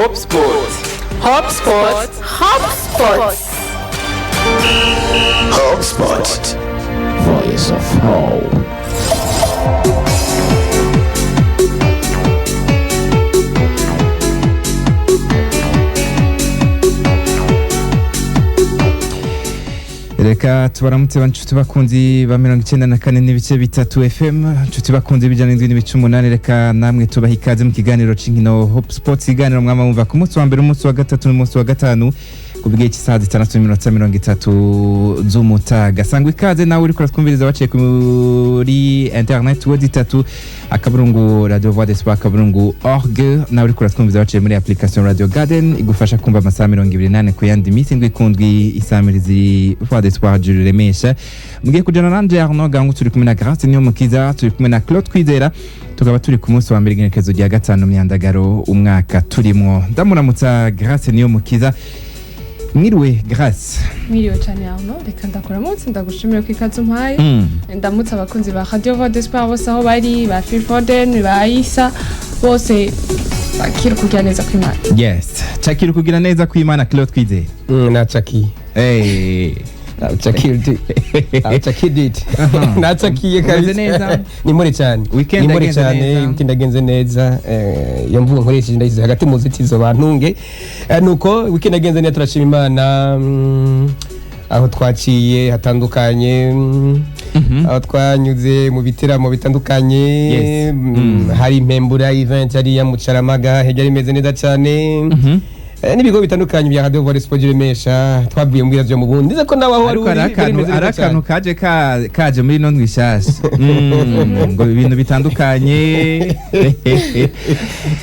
Hope Sport. Hope Sport. Hope Sport. Hope Sport. Voice of Hope. Reka tubaramutse banshuti bakunzi ba 94.3 FM, nshuti bakunzi bijana 7.8. Reka namwe tubaha ikaze mu kiganiro c'inkino Hope Sports, ikiganiro mwama mwumva ku munsi wa mbere, umunsi wa gatatu n'umunsi wa gatanu ku bw'igihe cy'isaha 6:30 z'umutaga. Sangwa ikaze nawe uriko uratwumviriza waciye kuri internet web itatu akaburungu radio voix d'espoir akaburungu org, nawe uriko uratwumviriza waciye muri application Radio Garden igufasha kumva amasaha 28 ku yandi minsi indwi kundwi isamirizi voix d'espoir Jules Remesha. Mugiye kujana nanje Arnaud Gangu, turi kumwe na Grace Niyo Mukiza, turi kumwe na Claude Kwizera, tukaba turi ku munsi wa mbere igenekerezo rya gatanu Myandagaro umwaka turimwo. Ndamuramutsa Grace Niyo Mukiza. Mwiriwe Grace. Mwiriwe cyane Arno, reka ndakuramutse, ndagushimire ko ikaze umpaye. Ndamutse abakunzi ba Radio Voix d'Espoir bose aho bari, ba Phil Foden, ba Isa, bose bakira kugira neza kw'Imana. Yes, cakira kugira neza kw'Imana. Claude Kwizera. Nacakiye. Hey. Nacakiye. Nacakiye. Nacakiye Umeze kabisa. neza? Ni muri cyane. Weekend Ni muri yagenze cyane, neza? weekend yagenze neza. Iyo mvugo nkoresheje ndayishyize hagati mu zitizo bantunge. Nuko weekend yagenze neza, turashima Imana. Aho twaciye hatandukanye, aho twanyuze mu biteramo bitandukanye. Yes. Hari impembura event hariya mu Caramaga, yari imeze neza cyane. N'ibigo bitandukanye bya Radio Voice Sport Remesha twavuye mu byo mu bundi, ndetse ko nawe aho wari Ariko uri hari byari akantu bimeze hari neza cyane. akantu kaje kaje muri ino ndwi nshasha, ngo ibintu bitandukanye.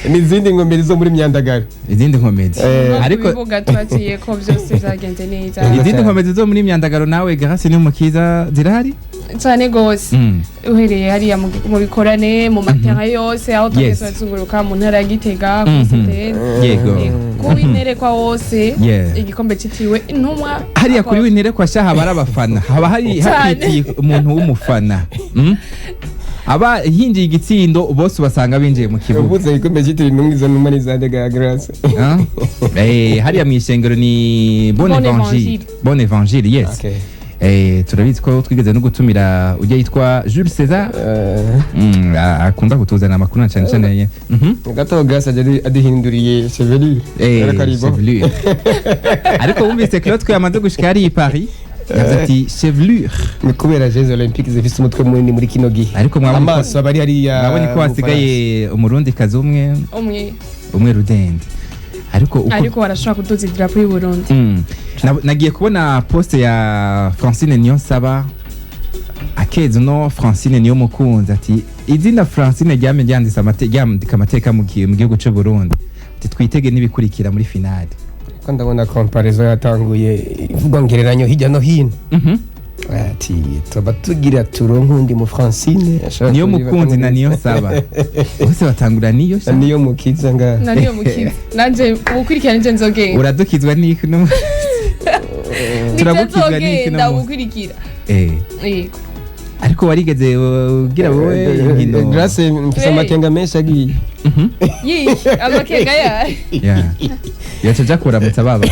N'izindi nkomeri zo muri Myandagaro. Izindi nkomezi. Ariko Ariko bibuga twaciye ko byose byagenze neza. Izindi nkomezi zo muri Myandagaro nawe Grace ni Mukiza zirahari? Cyane gose. Uhereye hariya mu bikorane, mu matera yose aho twagiye turazunguruka mu ntara ya Gitega, kuri CTN. Ku Winterekwa wose, igikombe citiriwe intumwa. Hariya kuri Winterekwa sha haba ari abafana, haba hari Cyane. hakwitiye umuntu w'umufana. Aba hinjiye igitsindo bose ubasanga binjiye mu kibuga. Uvuze igikombe cyitiriwe intumwa, izo ntumwa ni izande ga Grace? Ah? Hariya mu ishengero ni Bon Bon Evangile. Evangile. Bon Evangile, yes. Okay. Turabizi ko twigeze no gutumira ujya yitwa Jules César. Akunda kutuzana amakuru na cyane cyane. Gato Grace ajya aduhinduriye chevelure. Ariko ari bo. Chevelure. Ariko wumvise Claude ko yamaze gushika hariya i Paris, yavuze ati chevelure. Ni kubera Jeux Olympiques zifise umutwe munini muri kino gihe. Ariko mwabonye ko- Amaso aba ari hariya. Mwabonye ko mu hasigaye umurundi kazi umwe. Umwe. Umwe rudende. Ariko uko Ariko barashobora kuduza idarapo y'u Burundi. Nagiye kubona poste ya Francine Niyonsaba akeza uno Francine niyo mukunzi, ati izina Francine ryamye ryanditse ryandika amateka mu gihugu cy'u Burundi, ati twitege n'ibikurikira muri finale. Faransa. Ko ndabona comparaison yatanguye ivugwa ngereranyo hirya no hino. Ati tuba tugira turonke undi mu Francine ashobora Niyo kuba mukunzi na niyo saba bose batangura niyo sha. Niyo mukiza nga. Na niyo mukiza nanje ubukurikirana nje nzogenda. Uradukizwa n'iki no Nije turagukizwa n'iki nzogenda no munsi? ubukurikira. Yego. Ariko warigeze ugira wowe inkino? Grace mfise Hey. amakenga menshi agiye. Yiyi amakenga yayo. Yeah. Yaca aja kuramutsa baba.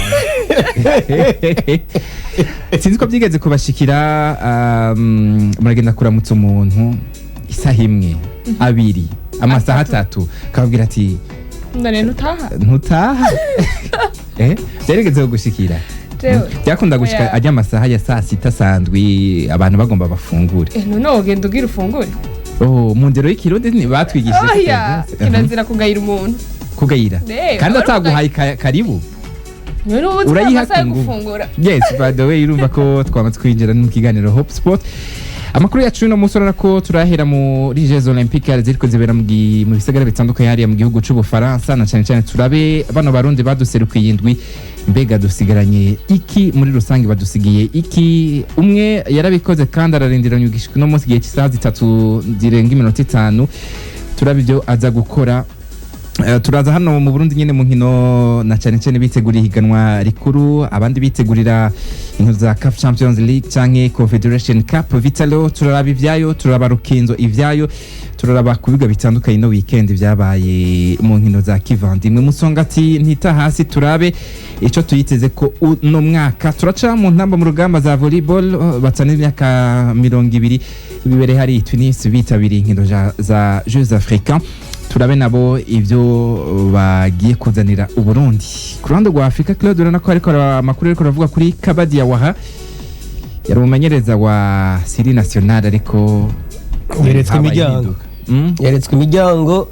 Sinzi ko byigeze kubashikira, muragenda kuramutsa umuntu isaha imwe, abiri, amasaha atatu, akababwira ati None ntutaha? Ntutaha. Byarigeze kugushikira? Jewe. Byakunda gushika Oya. ajya amasaha ya saa sita sandwi, abantu bagomba bafungure. None wogenda ugira ufungure? Oh, mu ndero y'ikirundi batwigishije Oya, kirazira kugayira umuntu. Kugayira kandi aba ari ataguhaye karibu. None ubu uzi Urayiha amasaha yo ku nguvu. gufungura. Yes, by the way, urumva ko twamaze kwinjira no mu kiganiro Hope Sport. Amakuru yacu uno munsi urabona ko turahera muri Jeux Olympiques ziriko zibera mu bisagara bitandukanye hariya mu gihugu c'Ubufaransa, na cyane cyane turabe bano barundi baduserukiye indwi, mbega dusigaranye iki muri rusange, badusigiye iki? Umwe yarabikoze kandi ararindiranye gushika uno munsi igihe cy'isaha 3:05, turabe ibyo aza gukora. Turaza hano mu Burundi nyene mu nkino, na cyane cyane bitegurira ihiganwa rikuru, abandi bitegurira inkino za CAF Champions League canke Confederation Cup. Vital'O turaraba ivyayo, turaraba Rukinzo ivyayo, turaraba ku biga bitandukanye no weekend vyabaye mu nkino za kivandimwe. Musongati ntita hasi, turabe ico tuyiteze ko uno mwaka. Turaca mu ntamba mu rugamba za volleyball, batana imyaka 20 bibere hari i Tunis, bitabiriye inkino za Jeux Africains, turabe nabo ibyo bagiye kuzanira Uburundi. Ku ruhande rwa Afrika, Claude, urabona ko ariko amakuru ariko aravuga kuri Kaba Diawara, yari umumenyereza wa Syli National, ariko Yeretswe habaye imiryango. impinduka. Yeretswe imiryango.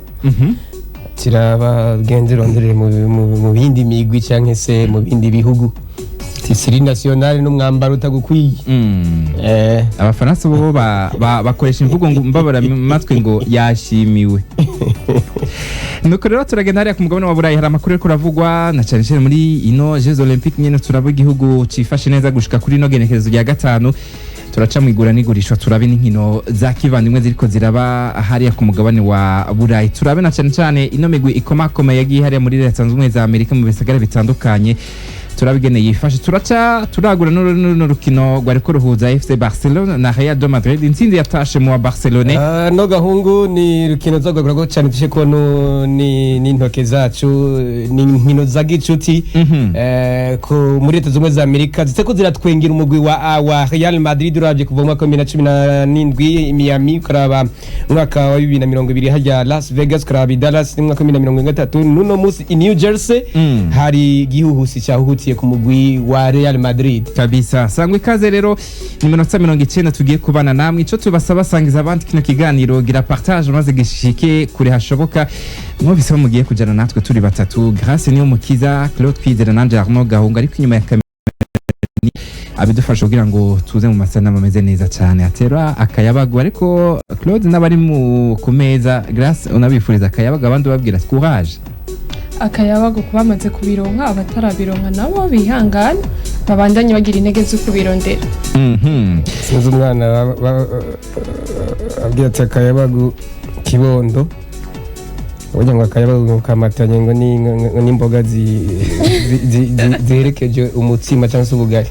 Kiraba genze ronderere mu bindi migwi canke se mu bindi bihugu. Syli National n'umwambaro utagukwiye. Abafaransa bo bakoresha imvugo ngo mbabara matwi ngo yashimiwe. Nuko rero turagenda hariya ku mugabane wa Burayi, hari amakuru ariko aravugwa na cyane cyane muri ino Jeux Olympiques nyene, turaba igihugu cifashe neza gushika kuri ino genekerezo rya gatanu. Turaca mu igura n'igurishwa, turabe n'inkino za kivandimwe ziriko ziraba hariya ku mugabane wa Burayi, turabe na cyane cyane ino migwi ikomakomeye yagiye hariya muri Leta Zunze Ubumwe za Amerika mu bisagara bitandukanye, turabigene yifashe. Turaca turagura n'uruno rukino rwariko ruhuza FC Barcelona na Real de Madrid, intsinzi yatashe mu wa Barcelone. Ah, no gahungu ni rukino zagagura cyane tushe ko no ni n'intoke zacu, ni inkino za gicuti. Ko muri Leta Zunze Ubumwe za Amerika ziteko ziratwengera umugwi wa Real Madrid. Uravye kuva mu mwaka wa 2017 i Miami, ukaraba umwaka wa 2020 hajya Las Vegas, ukaraba i Dallas mu mwaka wa 2023, nuno musi i New Jersey hari igihuhusi cyahuhutiye ku mugwi wa Real Madrid. Kabisa, sangwa ikaze rero, ni minota 90 tugiye kubana namwe. Ico tubasaba, sangiza abandi kino kiganiro, gira partage maze gishike kure hashoboka. Mwumvise ko mugiye kujana natwe turi batatu: Grace Niyo Mukiza, Claude Kwizera nanje Arnaud Gahunga, ariko inyuma ya kamera abidufasha kugira ngo tuze mu masanamu ameze neza cyane, atera akayabagu. Ariko Claude n'abari mu ku meza, Grace unabifuriza akayabagu, abandi ubabwira courage. Akayabagu ku bamaze kubironka, abatarabironka nabo bihangane, babandanye bagira intege zo kubirondera. Sinzi umwana abwira ati akayabagu kibondo, burya ngo akayabagu kamatanye ngo n'imboga ziherekeje umutsima cyangwa se ubugari.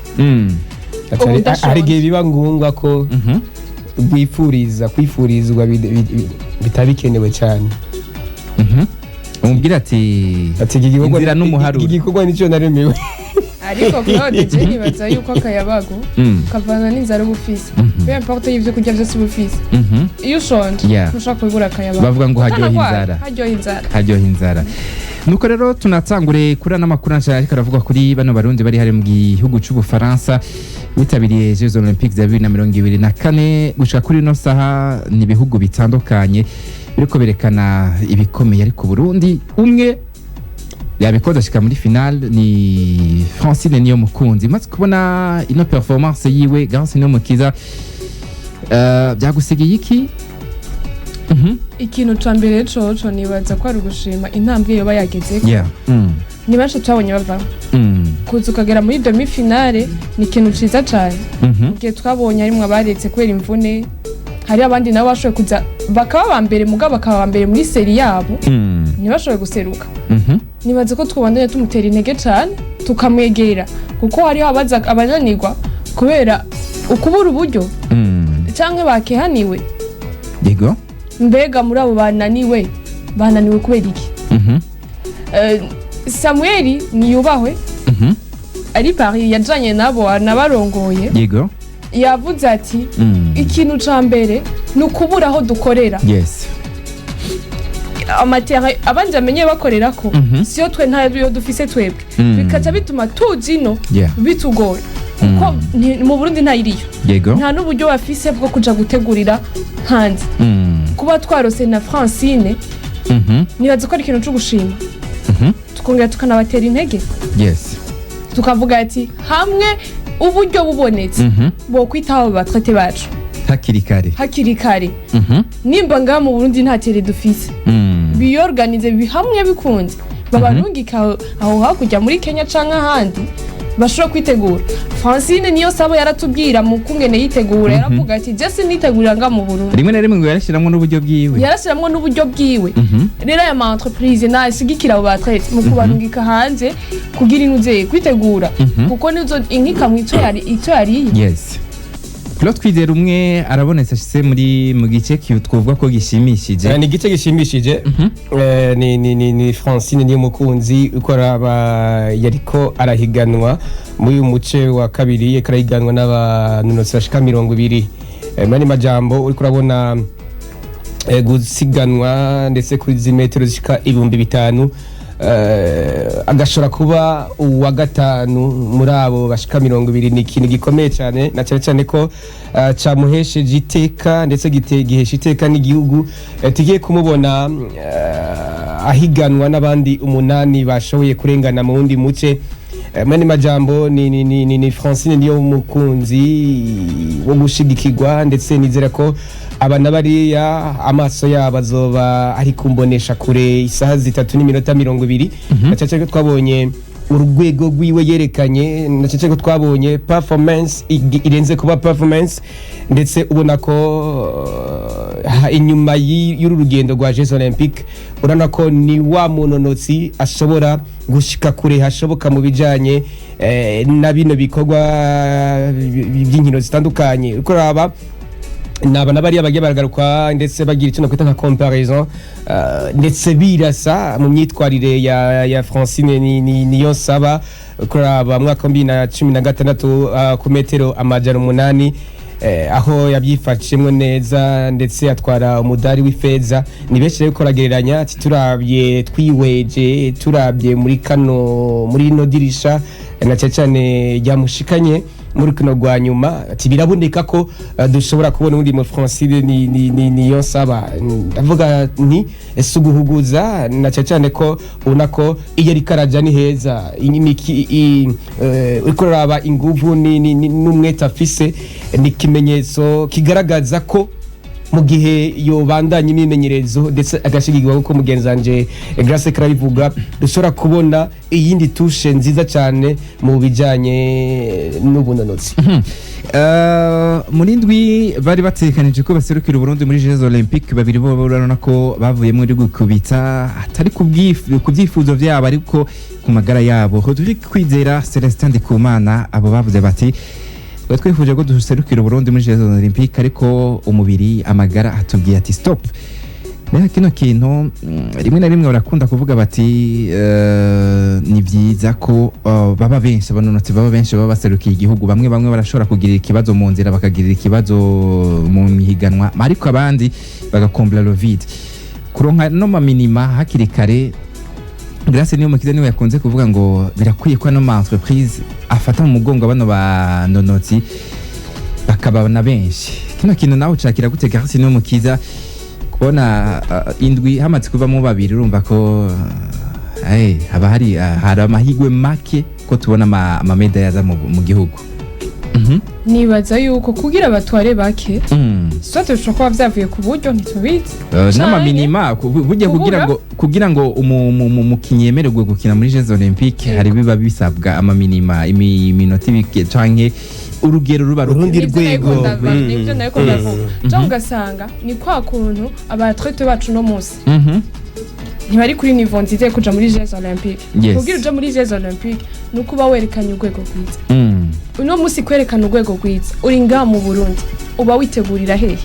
Ati Ubudashonje. Hari igihe biba ngombwa ko wifuriza kwifurizwa bitaba bikenewe cyane. Umubwira ati ati iki gikorwa Inzira n'umuharuro. Iki gikorwa nicyo naremewe. Ariko Claude, je nibaza yuko akayabagu kavana n'inzara uba ufise, peu importe y'ivyo kurya vyose uba ufise, iyo ushonje ntushobora kubibura akayabagu. Bavuga ngo haryoha Utanagwaye, inzara. Haryoha inzara. Haryoha inzara. Nuko rero tunatangure kuri ano makuru nshya ariko aravuga kuri bano Barundi bari hari mu gihugu c'Ubufaransa, bitabiriye Jeux Olympiques za 2024. Gushika kuri ino saha ni ibihugu bitandukanye biriko berekana ibikomeye, ariko Burundi umwe yabikoze ashika muri finale, ni Francine Niyomukunzi. Maze kubona ino performance yiwe, Grace Niyomukiza, byagusigiye iki? Ikintu ca mbere coco nibaza ko ari ugushima intambwe yoba yagezeko. Ni benshi twabonye bavamo, kuza ukagera muri demi finale ni ikintu ciza cane. Mu gihe twabonye harimwo abaretse kubera imvune, hari abandi nabo bashoboye kuza bakaba aba mbere, mugabo bakaba aba mbere muri série yabo, ntibashoboye guseruka. Nibaza ko twobandanya tumutera intege cane, tukamwegera, kuko hariho abaza abananirwa kubera ukubura uburyo canke bakehaniwe. Mbega muri abo bananiwe, bananiwe kubera iki? Samuel niyubahwe ari Paris, yajanye nabo anabarongoye, yavuze ati ikintu ca mbere ni ukubura aho dukorera ama terrain abandi bamenye bakorerako, siyo twe ntayo dufise twebwe, bikaca bituma tuzi ino bitugora, kuko mu Burundi ntayiriyo, nta n'uburyo bafise bwo kuja gutegurira hanze. Kuba twarose na Francine, nibaza ko ari ikintu co gushima, tukongera tukanabatera intege, tukavuga ati hamwe uburyo bubonetse, bokwitaho ba athlètes bacu hakiri kare. Hakiri kare. Nimba ngaha mu Burundi nta terrain dufise, biyorganize hamwe bikunze babarungika aho hakurya muri Kenya canke ahandi. Bashobora kwitegura. Francine niyo sabo yaratubwira mu kungene yitegura, yaravuga ati: "Je sinitegurira nga mu Burundi." Rimwe na rimwe ngo yarashyiramo n'uburyo bwiwe. Yarashyiramo n'uburyo bwiwe. Rero aya ma entreprise nashigikira abo ba athlètes mu kubarungika hanze kugira inuze kwitegura, kuko nizo inkikamwe ico yari ico yariye. Yes, Claude Kwizera umwe arabonetse, ashitse muri mu gice twovuga ko gishimishije. Ni igice gishimishije. Ni Francine niyo mukunzi ukora aba yariko arahiganwa muri uyu muce wa kabiri, yariko arahiganwa n'abanonotsi bashika 20. Muri majambo uriko urabona gusiganwa ndetse kuri izi metero zishika 5000, agashobora kuba uwa gatanu muri abo bashika 20, ni ikintu gikomeye cyane, na cyane cyane ko camuhesheje iteka ndetse gihesha iteka n'igihugu. Tugiye kumubona ahiganwa n'abandi umunani bashoboye kurengana mu wundi muce. Mwene majambo ni Francine niyo mukunzi wo gushigikirwa, ndetse nizera ko aba na bariya amaso yabo azoba ari kumbonesha kure isaha 3:20, na cyane cyane ko twabonye urwego rwiwe yerekanye, na cyane cyane ko twabonye performance irenze kuba performance, ndetse ubona ko inyuma y'uru rugendo rwa Jeux Olympiques urabona ko ni wa munonotsi ashobora gushika kure hashoboka mu bijanye na bino bikorwa by'inkino zitandukanye. Uko uraba naba na bariya bagiye baragaruka ndetse bagira icyo nakwita nka comparaison, ndetse birasa mu myitwarire ya Francine niyo saba kuraba mwaka wa 2016 ku metero 800, aho yabyifashemwo neza ndetse atwara umudari w'ifeza. Ni benshi rero koragereranya ati turabye twiweje, turabye muri kano muri ino dirisha na cyane cyane ryamushikanye muri kino rwa nyuma, ati biraboneka ko dushobora kubona undi mu Francine ni niyo saba. Ndavuga nti ese uguhuguza, na cyane cyane ko ubona ko iyo ariko araja ni heza, uriko uraraba inguvu n'umwete afise, ni ikimenyetso kigaragaza ko mu gihe yobandanya imyimenyerezo ndetse agashigikirwa kuko mugenzi wanje Grace karabivuga, dushobora kubona iyindi touche nziza cyane mu bijyanye n'ubunonotsi. Muri ndwi bari batekanije ko baserukira Uburundi muri Jeux Olympiques, babiri bo urabona ko bavuye muri gukubita atari ku byifuzo byabo ariko ku magara yabo. Rodrigue Kwizera, Celestin Ndikumana, abo bavuze bati: "Twari twifuje ko duserukira Uburundi muri Jeux Olympiques, ariko umubiri, amagara atubwiye ati stop." Rero kino kintu rimwe na rimwe barakunda kuvuga bati ni byiza ko baba benshi, abanonotsi baba benshi baba baserukiye igihugu. Bamwe bamwe barashobora kugirira ikibazo mu nzira, bakagirira ikibazo mu mihiganwa, ariko abandi bagakombla le vide, kuronka no ma minima hakiri kare. Grace niyo mukiza niwe yakunze kuvuga ngo birakwiye ko ano ma entreprise afata mu mugongo bano banonotsi bakaba na benshi. Kino kintu nawe ucakira gute, Grace niyo mukiza, kubona indwi hamaze kuvamo babiri, urumva ko haba hari amahigwe make ko tubona amamedaya aza mu gihugu? Nibaza yuko kugira batware bake, soit bishobora kuba vyavuye ku buryo, ntitubizi. N'amaminima burya kugira Kubura. ngo kugira ngo umukinyi yemererwe gukina muri Jeux Olympiques, hari biba bisabwa amaminima, iminota ibike canke urugero ruba Urundi Nivyo nariko rwego. nivyo nariko ndavuga. Canke ugasanga ni kwa kuntu aba athlètes bacu no munsi ntibari kuri niveau nziza yo kuja muri Jeux Olympiques. Kugira uje muri Jeux Olympiques ni uko uba werekanye urwego rwiza. Uno munsi kwerekana urwego rwiza uri ngaha mu Burundi, uba witegurira hehe?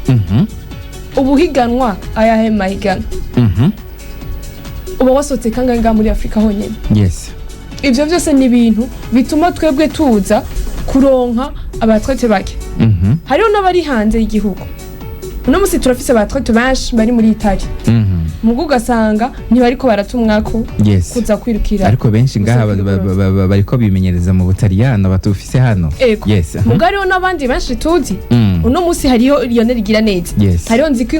Uba uhiganwa ayahe mahiganwa? Uba wasohotse kangahe ngaha muri Afurika honyine? Ivyo vyose ni ibintu bituma twebwe tuza kuronka aba athlètes bake. Hariho n'abari hanze y'igihugu. Uno munsi turafise aba athlètes benshi bari muri Itali, mugo ugasanga ntibariko baratumwako kuza kwirukira. Ariko benshi ngaha Gusa bariko bimenyereza mu Butaliyano batufise hano. Ego. Mugo hariho n'abandi benshi tuzi. Uno munsi hariho Lionel Giraneza, hariho Nziko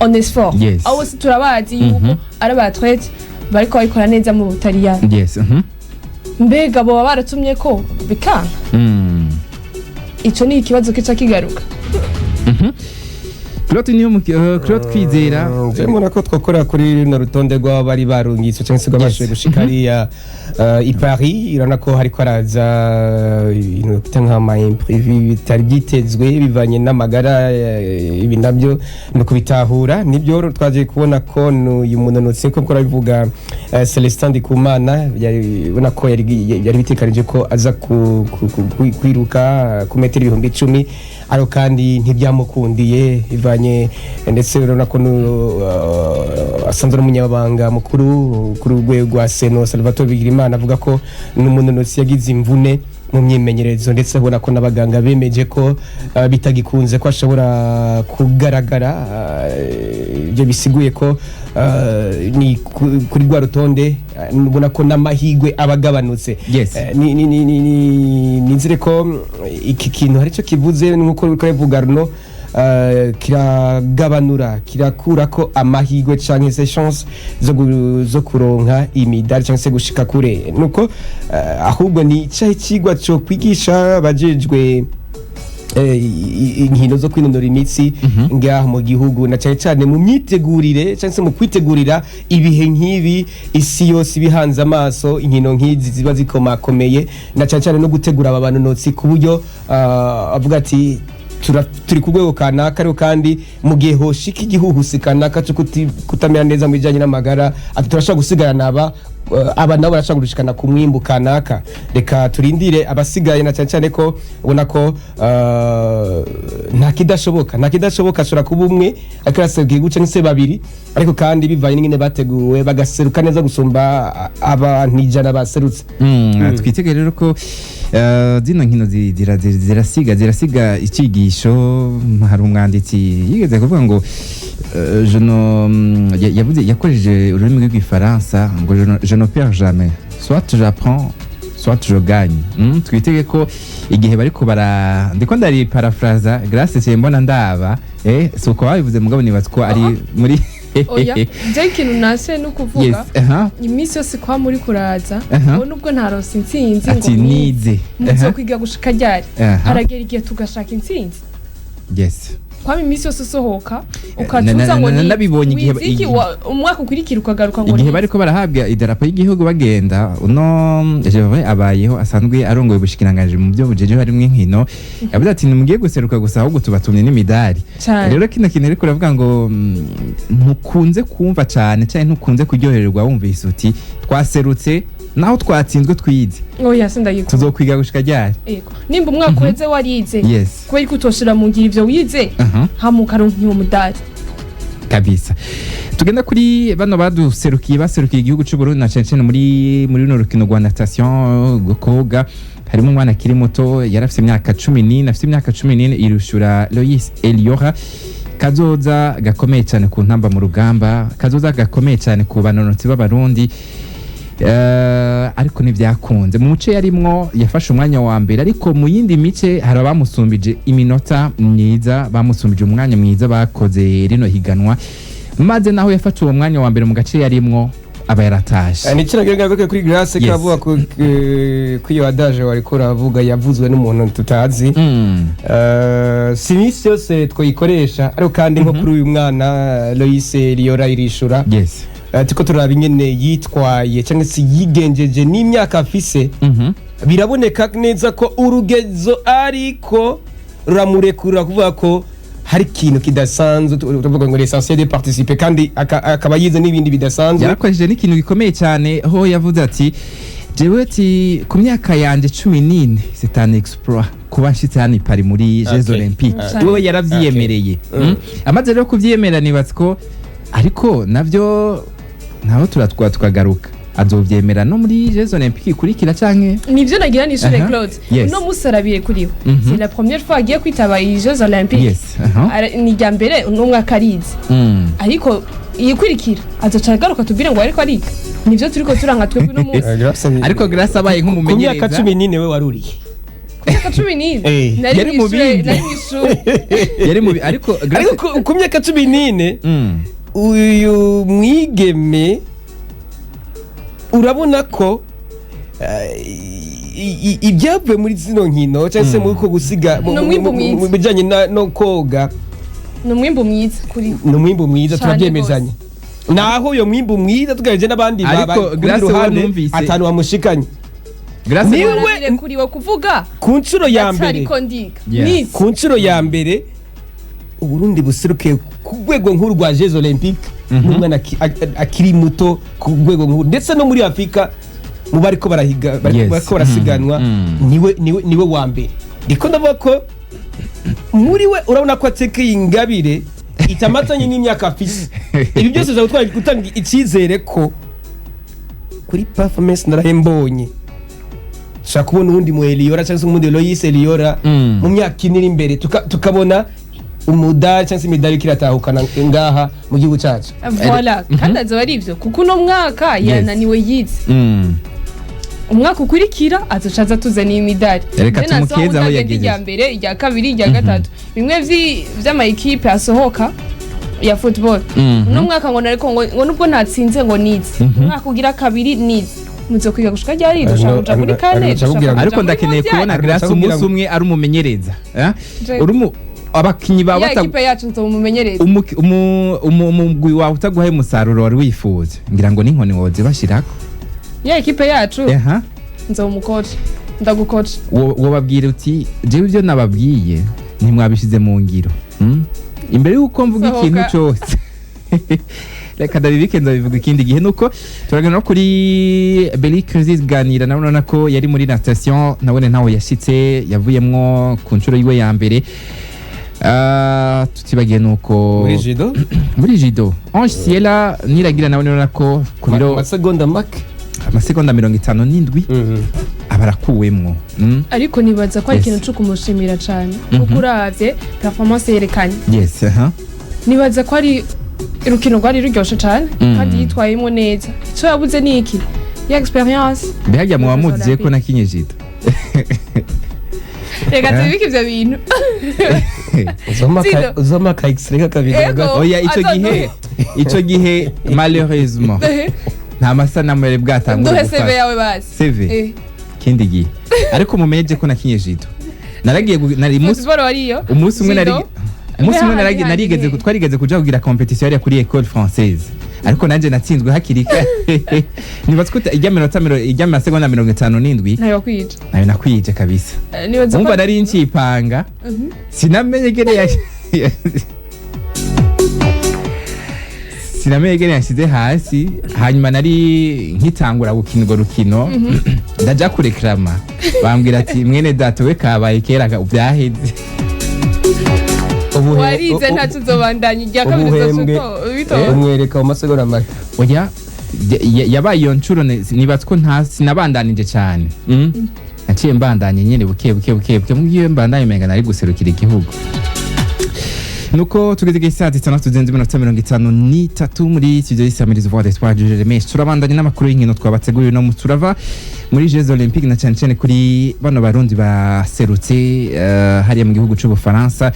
Onesphore. Abo bose turabazi yuko ari aba athlètes bariko babikora neza mu Butaliyano. Mbega boba baratumye ko bikanka? Ico ni ikibazo kica kigaruka. Claude niyo Claude Kwizera. Je mbona ko twakora kuri runo rutonde rw'abari barungitswe cyangwa se rw'abashoboye gushika hariya i Paris. Urabona ko hariko haraza ibintu bita nk'ama imprévu bitari byitezwe bivanye n'amagara. Ibi nabyo ni ukubitahura. Nibyo twagiye kubona ko uyu munonotsi, ko bivuga Celestin Ndikumana, ubona ko yari bitekanije ko aza kwiruka ku metero 10,000, ariko kandi ntibyamukundiye bivanye ndetse urabona ko asanzwe ari umunyamabanga mukuru kuri urwego rwa Seno, Salvatore Bigirimana, avuga ko n'umunonotsi yagize imvune mu myimenyerezo, ndetse ubona ko n'abaganga bemeje ko bitagikunze ko ashobora kugaragara. Ibyo bisiguye ko ni kuri rwa rutonde ubona ko n'amahigwe aba agabanutse. Nizere ko iki kintu hari icyo kivuze nk'uko uriko urabivuga runo, kiragabanura, kirakura ko amahigwe canke se chance zo kuronka imidari canke se gushika kure. Nuko ahubwo ni icahe cigwa co kwigisha abajejwe inkino zo kwinonora imitsi ngaha mu gihugu, na cyane cyane mu myitegurire cyangwa se mu kwitegurira ibihe nk'ibi isi yose ibihanze amaso, inkino nk'izi ziba zikomakomeye, na cyane cyane no gutegura aba banonotsi ku buryo avuga ati turi ku rwego kanaka, ariko kandi mu gihe hoshika igihuhusi kanaka cyo kutamera neza mu bijyanye n'amagara, ati turashobora gusigarana aba nabo barashobora gushikana ku mwimbu kanaka. Reka turindire abasigaye, na cyane cyane ko ubona ko nta kidashoboka. Ashobora kuba umwe ariko yaserukiye guca cyangwa se babiri, ariko kandi bivanye n'ingene bateguwe bagaseruka neza gusumba abantu 100 baserutse. Twitege rero ko zino nkino zirasiga icigisho. Hari umwanditsi yigeze kuvuga ngo je ne yavuze, yakoresheje ururimi rw'igifaransa ngo je ne perds jamais, soit j'apprends, soit je gagne. Twitege ko igihe bariko bara, ndiko ndari parafraza Grace, siye mbona ndaba si uko babivuze, mugabo nibaza ko ari muri Oya, je ikintu nase ni ukuvuga iminsi yose kwa muri kuraza ngo nubwo ntaronse intsinzi ngo ati nize. Muzokwiga gushika ryari? Haragera igihe tugashaka intsinzi. Kwama iminsi yose usohoka ukacuza ngo nabibonye igihe wize iki, umwaka ukurikira ukagaruka ngo igihe nize. bariko barahabwa idarapo y'igihugu bagenda, uno Gervais abayeho asanzwe arongoye ubushikiranganji mu byo bujeje harimwo inkino, yavuze ati ntimugiye guseruka gusa, ahubwo tubatumye n'imidari. Cane. Rero kino kintu ariko uravuga ngo ntukunze kumva cane canke ntukunze kuryohererwa wumvise uti twaserutse naho twatsinzwe twize. Oya, sindagikunda. Tuzokwiga gushika ryari? Yego, nimba umwaka uheze warize, kubera ko utoshira mu ngiro ivyo wize, hama ukaronka uwo mudari. Kabisa. Tugenda kuri bano baduserukiye, baserukiye igihugu cy'u Burundi, na cyane cyane muri runo rukino rwa natation, rwo koga. Harimo umwana akiri muto, yari afite imyaka 14, afite imyaka 14, irushura Lois Eliora. Kazoza gakomeye cyane ku ntamba mu rugamba, kazoza gakomeye cyane ku banonotsi b'Abarundi. Ariko ntibyakunze. Mu muce yarimwo yafashe umwanya wa mbere, ariko mu yindi mice hari abamusumbije iminota myiza, bamusumbije umwanya mwiza bakoze rino higanwa, maze naho yafashe uwo mwanya wa mbere mu gace yarimwo aba yaratashe. Ni kino ngaruke kuri Grace kavuga ku iyo adage wariko uravuga yavuzwe n'umuntu tutazi. Si iminsi yose twayikoresha, ariko kandi nko kuri uyu mwana Lois Liora irishura, turiko turaba ingene yitwaye cyangwa se yigenjeje n'imyaka afise, biraboneka neza ko urugezo ariko ruramurekurira kuvuga ko hari ikintu kidasanzwe. Tuvuga ngo l'essentiel de participer, kandi akaba yize n'ibindi bidasanzwe. Yarakoresheje n'ikintu gikomeye cyane, aho yavuze ati jewe, ati ku myaka yanje 14, c'est un exploit kuba nshitse hano i Paris muri Jeux Olympiques. Wewe yaravyiyemereye. Amaze rero kuvyiyemera, nibatse ko ariko navyo naho turatwa tukagaruka, azovyemera no muri Jeux Olympiques ikurikira canke Nivyo nagira nishure. Claude, uno musi arabiye kuriwe, c'est la première fois agiye kwitaba iyi Jeux Olympiques. Ni irya mbere uno mwaka arize, ariko iyikurikira azoca agaruka tubwire ngo ariko ariga. Nivyo turiko turanga twebwe uno munsi. Ariko Grace abaye Ku myaka nk'umumenyereza 14 we waruriye? Myaka 14 nari Yari mu mw'ishure, bindi. nari mw'ishure. Yari mu ariko Grace Ariko ku myaka 14, uyu mwigeme urabona ko ibyavuye muri zino nkino cyangwa se muri uko gusiga Ni umwimbu mwiza. mu bijyanye no koga. Ni umwimbu mwiza kuri Ni umwimbu mwiza. Cane. Turabyemezanya naho uyo mwimbu mwiza tugaheje n'abandi Ariko baba Grace, ku wowe ruhande atanu bamushikanye. Grace. Kuri we kuvuga Ku nshuro ya mbere atariko ndiga. Yes. Ku nshuro ya mbere Uburundi buserukiye ku rwego nkuru rwa Jeux Olympiques n'umwana akiri muto ku rwego nkuru, ndetse no muri Afurika mu bariko barahiga bariko barasiganwa, niwe wa mbere. Ndiko ndavuga ko muri we urabona ko atekeye ingabire itamatanye n'imyaka afise. Ibi byose biza gutanga icyizere ko kuri performance naraye mbonye dushobora kubona uwundi mu Eliora cyangwa se uwundi Lois Eliora mu myaka 4 iri imbere, tukabona umudari cyangwa se imidari kiratahukana ngaha mu gihugu cyacu. Voilà, kandi azoba ari ivyo, kuko uno mwaka yananiwe yize. Umwaka ukurikira azoca aza tuzaniye imidari. Reka Then azoba tumukeze aho agenda yagejeje. Irya mbere, irya kabiri, irya gatatu, bimwe vy'ama ekipe asohoka ya football. Uno mwaka ngo nariko ngo nubwo natsinze ngo nize, umwaka ugira kabiri nize, muzokwiga gushika ryari? Dushaka kuja muri kane, Arno, dushaka akubwira kuja Ariko muri ndakeneye mondial. kubona Grace Arno, umunsi umwe ari umumenyereza, eh? Uri abakinyi bawe Ya ekipe yacu nzomumenyereza. Umugwi wawe utaguhaye umusaruro wari wifuza, ngira ngo n'inkoni woze bashirako. Ya ekipe yacu nzomukoca, ndagukoca. Wobabwira uti: "Jewe ibyo nababwiye ntimwabishize mu ngiro." Imbere y'uko mvuga Sohoka. ikintu cyose, reka ndabibike, nzabivuga ikindi gihe. Nuko turagana no kuri Beli ganira nawe, urabona ko yari muri natation, nabone ntaho yashitse, yavuyemwo ku nshuro yiwe ya mbere. Ah, tutibagiye nuko Muri judo. Muri judo, Ange Siela Niragira nawe urabona ko ku biro Amasegonda make. Amasegonda 57 aba arakuwemwo. Ariko nibaza ko ari ikintu cyo kumushimira cyane, kuko uravye performance yerekanye, Yes, aha. nibaza ko ari urukino rwari ruryoshe cyane kandi yitwayemo neza. Icyo yabuze ni iki? Ya experience. Mbega muba Jeux muziye ko Olympiques. nakinye judo? Reka tubike ivyo bintu. Zido. Uzoma aka x-ray kakabiga. Ego. Oya, ico gihe, ico gihe malheureusement nta masanamu yari bwatangure Duhe CV gufata. yawe basi. CV? Kindi gihe. Ariko mumenyeje ko nakinye judo, naragiye nari umunsi Football wariyo. Umunsi umwe nari Judo. umunsi umwe Mbe narigeze handi. twarigeze kuja kugira competition yari kuri école française, ariko nanje natsinzwe hakiri kare. Nibaza ko ijya minota ijya masegonda 57 Ntayo kwica. Nayo nakwije kabisa. Nibaza ko Umva, nari ncipanga, sinamenye gene yashyize hasi. Hanyuma nari nkitangura gukina urwo rukino, ndaja kurekrama, bambwira ati: "Mwene data we, kabaye kera, byaheze." Warize, ntacyo uzobandanya irya kabiri. Ubuhembwe. Uzoca Umwereka mu masegonda make. Oya, yabaye iyo nshuro, nibaza ko nta sinabandanije cyane. Naciye mbandanye nyene buke buke buke buke, mugiye mbandanye umenga nari guserukira igihugu. Nuko tugeze igihe saa 6:53 muri studio y'isamirizi Voix d'Espoir du Jeremie. Turabandanye n'amakuru y'inkino twabateguriye no turava muri Jeux Olympiques, na cyane cyane kuri bano barundi baserutse hariya mu gihugu c'Ubufaransa.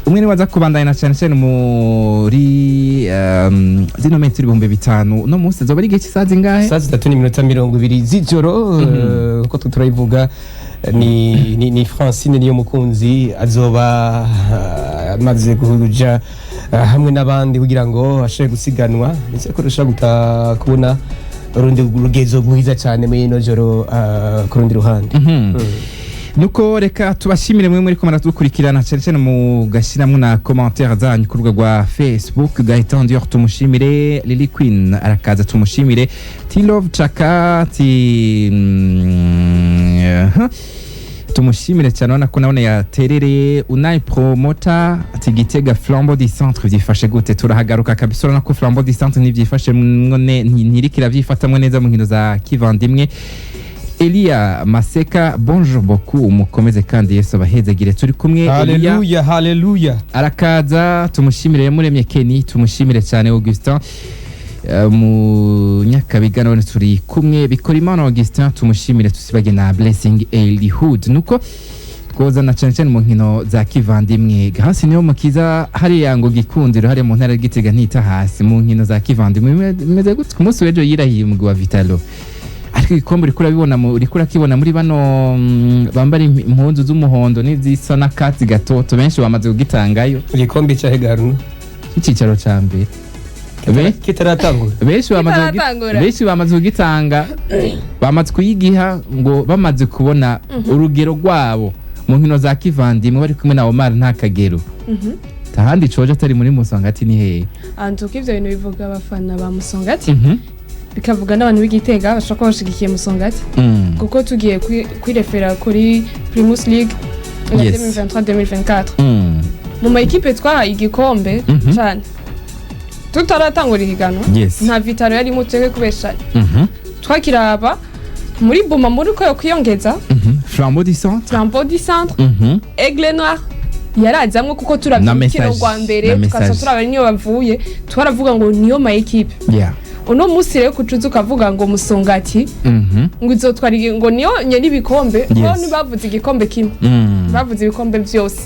Umwe ni waza kubandanya na cyane cyane muri zino metero 5000. Uno munsi azoba ari igihe cy'isaha zingahe? Saa 3:20 z'ijoro, uko turayivuga ni Francine niyo mukunzi azoba amaze kuja hamwe n'abandi kugira ngo ashobore gusiganwa, ndetse ko dushobora kubona urundi rugezo rwiza cyane muri ino joro ku rundi ruhande. Nuko reka tubashimire mwe muri ko muradukurikirana, cyane cyane mugashyiramo na commentaire zanyu ku rubuga rwa Facebook. Gaëtan Dior tumushimire, Lily Queen arakaza tumushimire, Tilove Chaka ti tumushimire cyane, urabona ko nabone yaterereye. Unai Promoter ati: "Gitega Flambeau du Centre byifashe gute?" Turahagaruka kabisa. Urabona ko Flambeau du Centre ntibyifashe mwo ntiriko irabyifatamwo neza mu nkino za kivandimwe. Elia Maseka: "Bonjour beaucoup, mukomeze kandi Yesu abahezagire." Turi kumwe, Elia. Haleluya, haleluya. Arakaza tumushimire. Yamuremye Kenny tumushimire cyane. Augustin mu Nyakabiga none turi kumwe. Bikorimana Augustin tumushimire, tusibage na Blessing Elihood. Nuko twozana cyane cyane mu nkino za kivandimwe. Gahasi niyo mukiza hariya ngo Gikundiro hariya mu ntara ya Gitega ntita hasi mu nkino za kivandimwe. Bimeze gute? Ku munsi w'ejo yirahiye umugwi wa Vitalo, ariko Ariko igikombe uriko urabibona uriko urakibona muri bano bambara impuzu z'umuhondo n'izisa n'akatsi gatoto, benshi bamaze kugitangayo. Igikombe cya Hegaruna? Icicaro ca mbere. Kitaratangura. Benshi bamaze Kitaratangura. Benshi bamaze kugitanga, bamaze kuyigiha ngo bamaze kubona urugero rwabo mu nkino za kivandimwe bari kumwe na Omar nta kagero tahandi coje atari muri Musongati ni hehe? Antuka ivyo bintu bivuga abafana ba Musongati, bikavuga n'abantu b'Igitega bashobora kuba bashigikiye Musongati, kuko tugiye kwirefera kuri Primus League ya 2023-2024, mu ma ekipe twahaye igikombe cane tutaratangura ihiganwa, nta Vital'O yarimo, twebwe kubeshanya. Twakiraba muri Buma muri ko yo kwiyongeza. Flambeau du Centre. Flambeau du Centre, Aigle Noir yarazamwo, kuko turavye Na urukino Message. rwa mbere, Na tukaca Message. turaba niyo bavuye, twaravuga ngo niyo ma ekipe. Uno munsi rero kucuza ukavuga ngo Musongati ngo izotwara ngo niyo nyene ibikombe, bo ntibavuze igikombe kimwe, bavuze ibikombe vyose.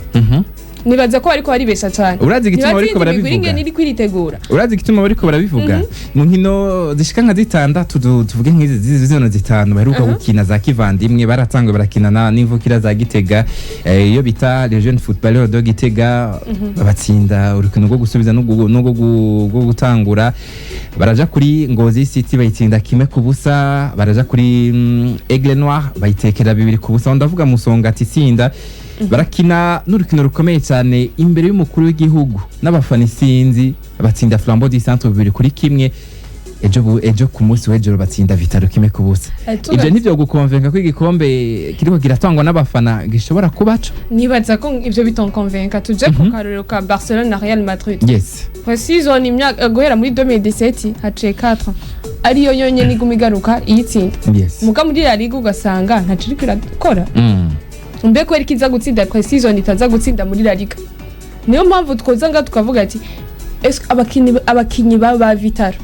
Nibaza ko bariko baribesha cane. Urazi igituma bariko Ntibazi imigwi barabivuga? ingene iri kwiritegura. Urazi igituma bariko barabivuga? Mu nkino zishika nka zitandatu, tuvuge nk'izi zino zitanu baheruka gukina za kivandimwe, baratanguye barakina n'imvukira za Gitega, iyo bita les jeunes footballeurs de Gitega, babatsinda urukino rwo gusubiza n'urwo rwo gutangura. Baraja kuri Ngozi City bayitsinda 1-0, baraja kuri Aigle Noir bayitekera 2-0. Ndavuga Musonga ati itsinda, barakina n'urukino rukomeye cyane imbere y'umukuru w'igihugu n'abafana isinzi, batsinda Flambeau du Centre 2-1. Ejo ku munsi w'ejo batsinda Vital'O 1-0. Ibyo ntibyo gukonvenka ko igikombe kiriko kiratangwa n'abafana gishobora kubaco? Nibaza ko ivyo bitonkonvenka. Tuje ku karorero ka Barcelone na Real Madrid. Pre-season, imyaka guhera muri 2017, haciye 4, ariyo yonyene iguma igaruka iyitsinda. Muga muri La Liga ugasanga ntaco iriko irakora. Mbe kubera ko iza gutsinda pre-season itaza gutsinda muri La Liga? Niyo mpamvu twoza nga tukavuga ati est-ce que abakinyi ba Vital'O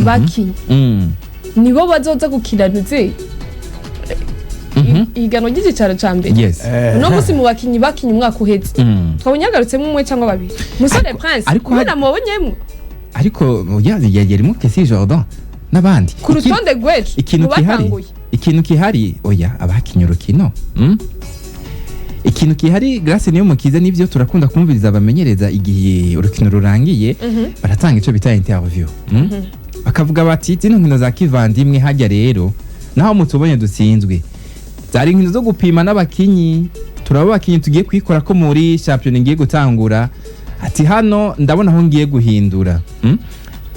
bakinyi nibo bazoza gukina ntuze ihiganwa ry'igicaro ca mbere? Uno munsi mu bakinyi bakinye umwaka uheze, twabonye hagarutsemo umwe cyangwa babiri, Musore Prince. Ariko mwe namubonyemwo? Ariko yarimo Kesi Jordan n'abandi. Ku rutonde rw'ejo Ikintu mu kihari, batanguye. ikintu kihari, oya, abakinye urukino, Ikintu kihari, Grace niyo mukize, nivyo turakunda kumviriza abamenyereza igihe urukino rurangiye, baratanga ico bita interview, Bakavuga bati zino nkino za kivandimwe hajya rero naho mutubonye dutsinzwe, zari inkino zo gupima n'abakinyi, turaba abakinyi tugiye kwikora ko muri shampiyona ngiye gutangura, ati hano ndabona aho ngiye guhindura,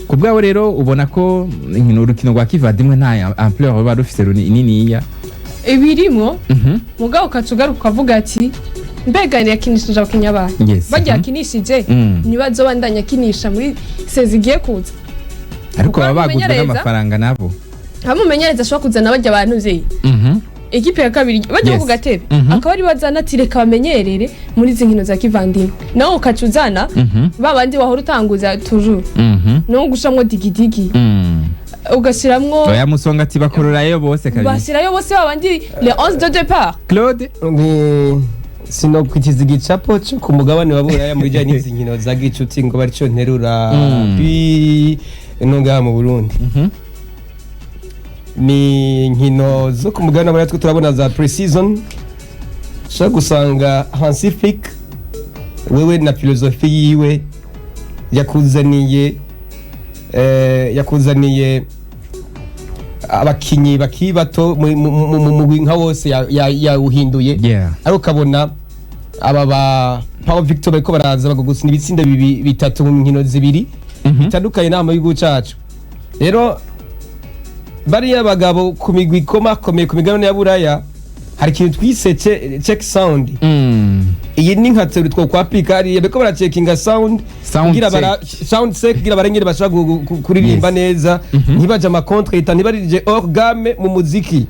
Ku bwawe rero ubona ko inkino, urukino rwa kivandimwe nta ampleur ruba rufise niniya? Ibirimwo, mugabo ukaca ugaruka ukavuga ati mbega yakinishije abakinyi abahe? Barya yakinishije ntibazobandanya akinisha muri sezi igiye kuza? Ariko Kuko baba baguzwe n'amafaranga nabo. Amumenyereza ashobora kuzana barya abantu vye ekipe ya kabiri bajya ku gatebe, akaba ari bazana ati reka bamenyerere muri izi nkino za kivandimwe, nawe ukaca uzana ba bandi wahora utanguza toujours, no gushamwo digidigi, ugashiramwo. Oya, Musonga ati bakorerayo bose kabisa. Bashyirayo bose ba bandi les 11 de départ. Claude. Ni sinokwikiza igicapo cyo ku mugabane wa Buraya mu bijyanye n'izi nkino za gicuti ngo baricyo nterura bi no ngaha mu Burundi. Ni inkino zo ku mugabane wa Buraya twe turabona za pre-season, ushobora gusanga Hansi Flick wewe na filozofi yiwe yakuzaniye abakinyi bakiri bato mu mugwi nka wose yawuhinduye, ariko ukabona aba ba Paul Victor bariko baraza bagugusina ibitsinda bitatu mu nkino zibiri, bitandukanye n'ama y'igihugu cacu. Rero bariya bagabo ku migwi ikomakomeye ku migabane ya Buraya hari ikintu twise check sound. Iyi ni nka théorie twokwapika hariya, bariko baracekinga sound, Sound kugira sound check kugira barengere bashobora kuririmba neza, ntibaje ama contre, ntibarije hors gamme mu muziki,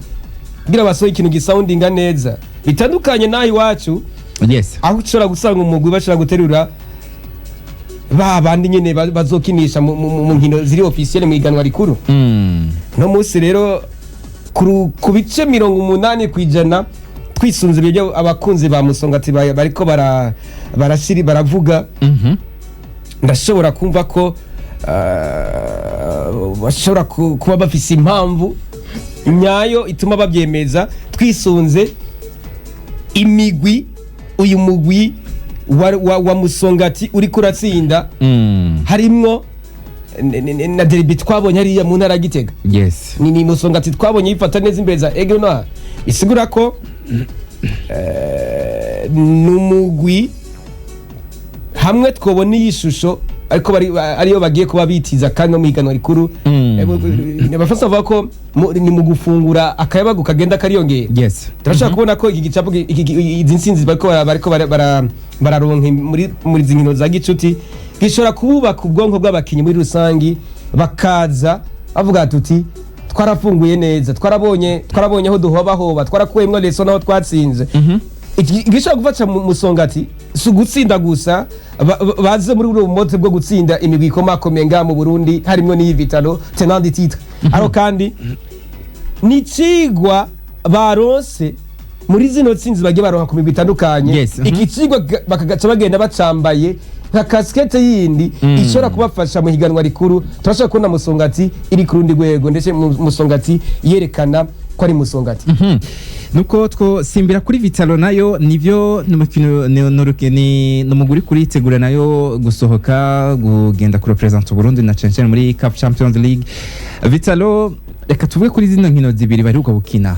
kugira basohoye ikintu gisoundinga neza, bitandukanye n'aho iwacu, aho ushobora gusanga umugwi bashobora guterura ba bandi nyene bazokinisha mu nkino ziri officiel mu iganwa rikuru. No munsi rero ku bice 80% twisunze ibyo abakunzi ba Musonga ati bariko barashiri baravuga, ndashobora kumva ko bashobora kuba bafise impamvu. Nyayo ituma babyemeza, twisunze imigwi uyu mugwi wa Musongati uriko uratsinda, harimwo na derby twabonye hariya mu ntara ya Gitega. Ni Musongati twabonye yifata neza imbere za Aigle Noir, bisigura ko ni umugwi hamwe twobona iyi shusho, ariko ariyo bagiye kuba bitiza kandi no mu higanwa rikuru. Abafaransa bavuga ko ni mu gufungura akayabagu kagenda kariyongera. Turashobora kubona ko iki gicapo, izi nsinzi bariko bararonka muri izi nkino za gicuti, gishobora kububaka ubwonko bw'abakinyi muri rusangi, bakaza bavuga tuti: "Twarafunguye neza, twarabonye aho duhobahoba, twarakuyemwo leçon naho twatsinze." Igishobora gufasha Musongati si ugutsinda gusa, baze muri ubwo bumote bwo gutsinda imigwi ikomakomeye ngaha mu Burundi, harimwo n'iyi Vital'O, tenant du titre. Ariko kandi ni icigwa baronse muri zino tsinzi bagiye baronka ku migwi itandukanye. Iki cigwa bakagaca bagenda bacambaye nka casquette yindi ishobora kubafasha mu higanwa rikuru. Turashobora kubona Musongati iri ku rundi rwego, ndetse Musongati yerekana ko ari Musongati. Nuko twosimbira kuri Vital'O, nayo nivyo ni umukino, ni umugwi uri kuritegura nayo gusohoka kugenda kurepresenta Burundi na cane cane muri CAF Champions League. Vital'O, reka tuvuge kuri zino nkino zibiri baheruka gukina.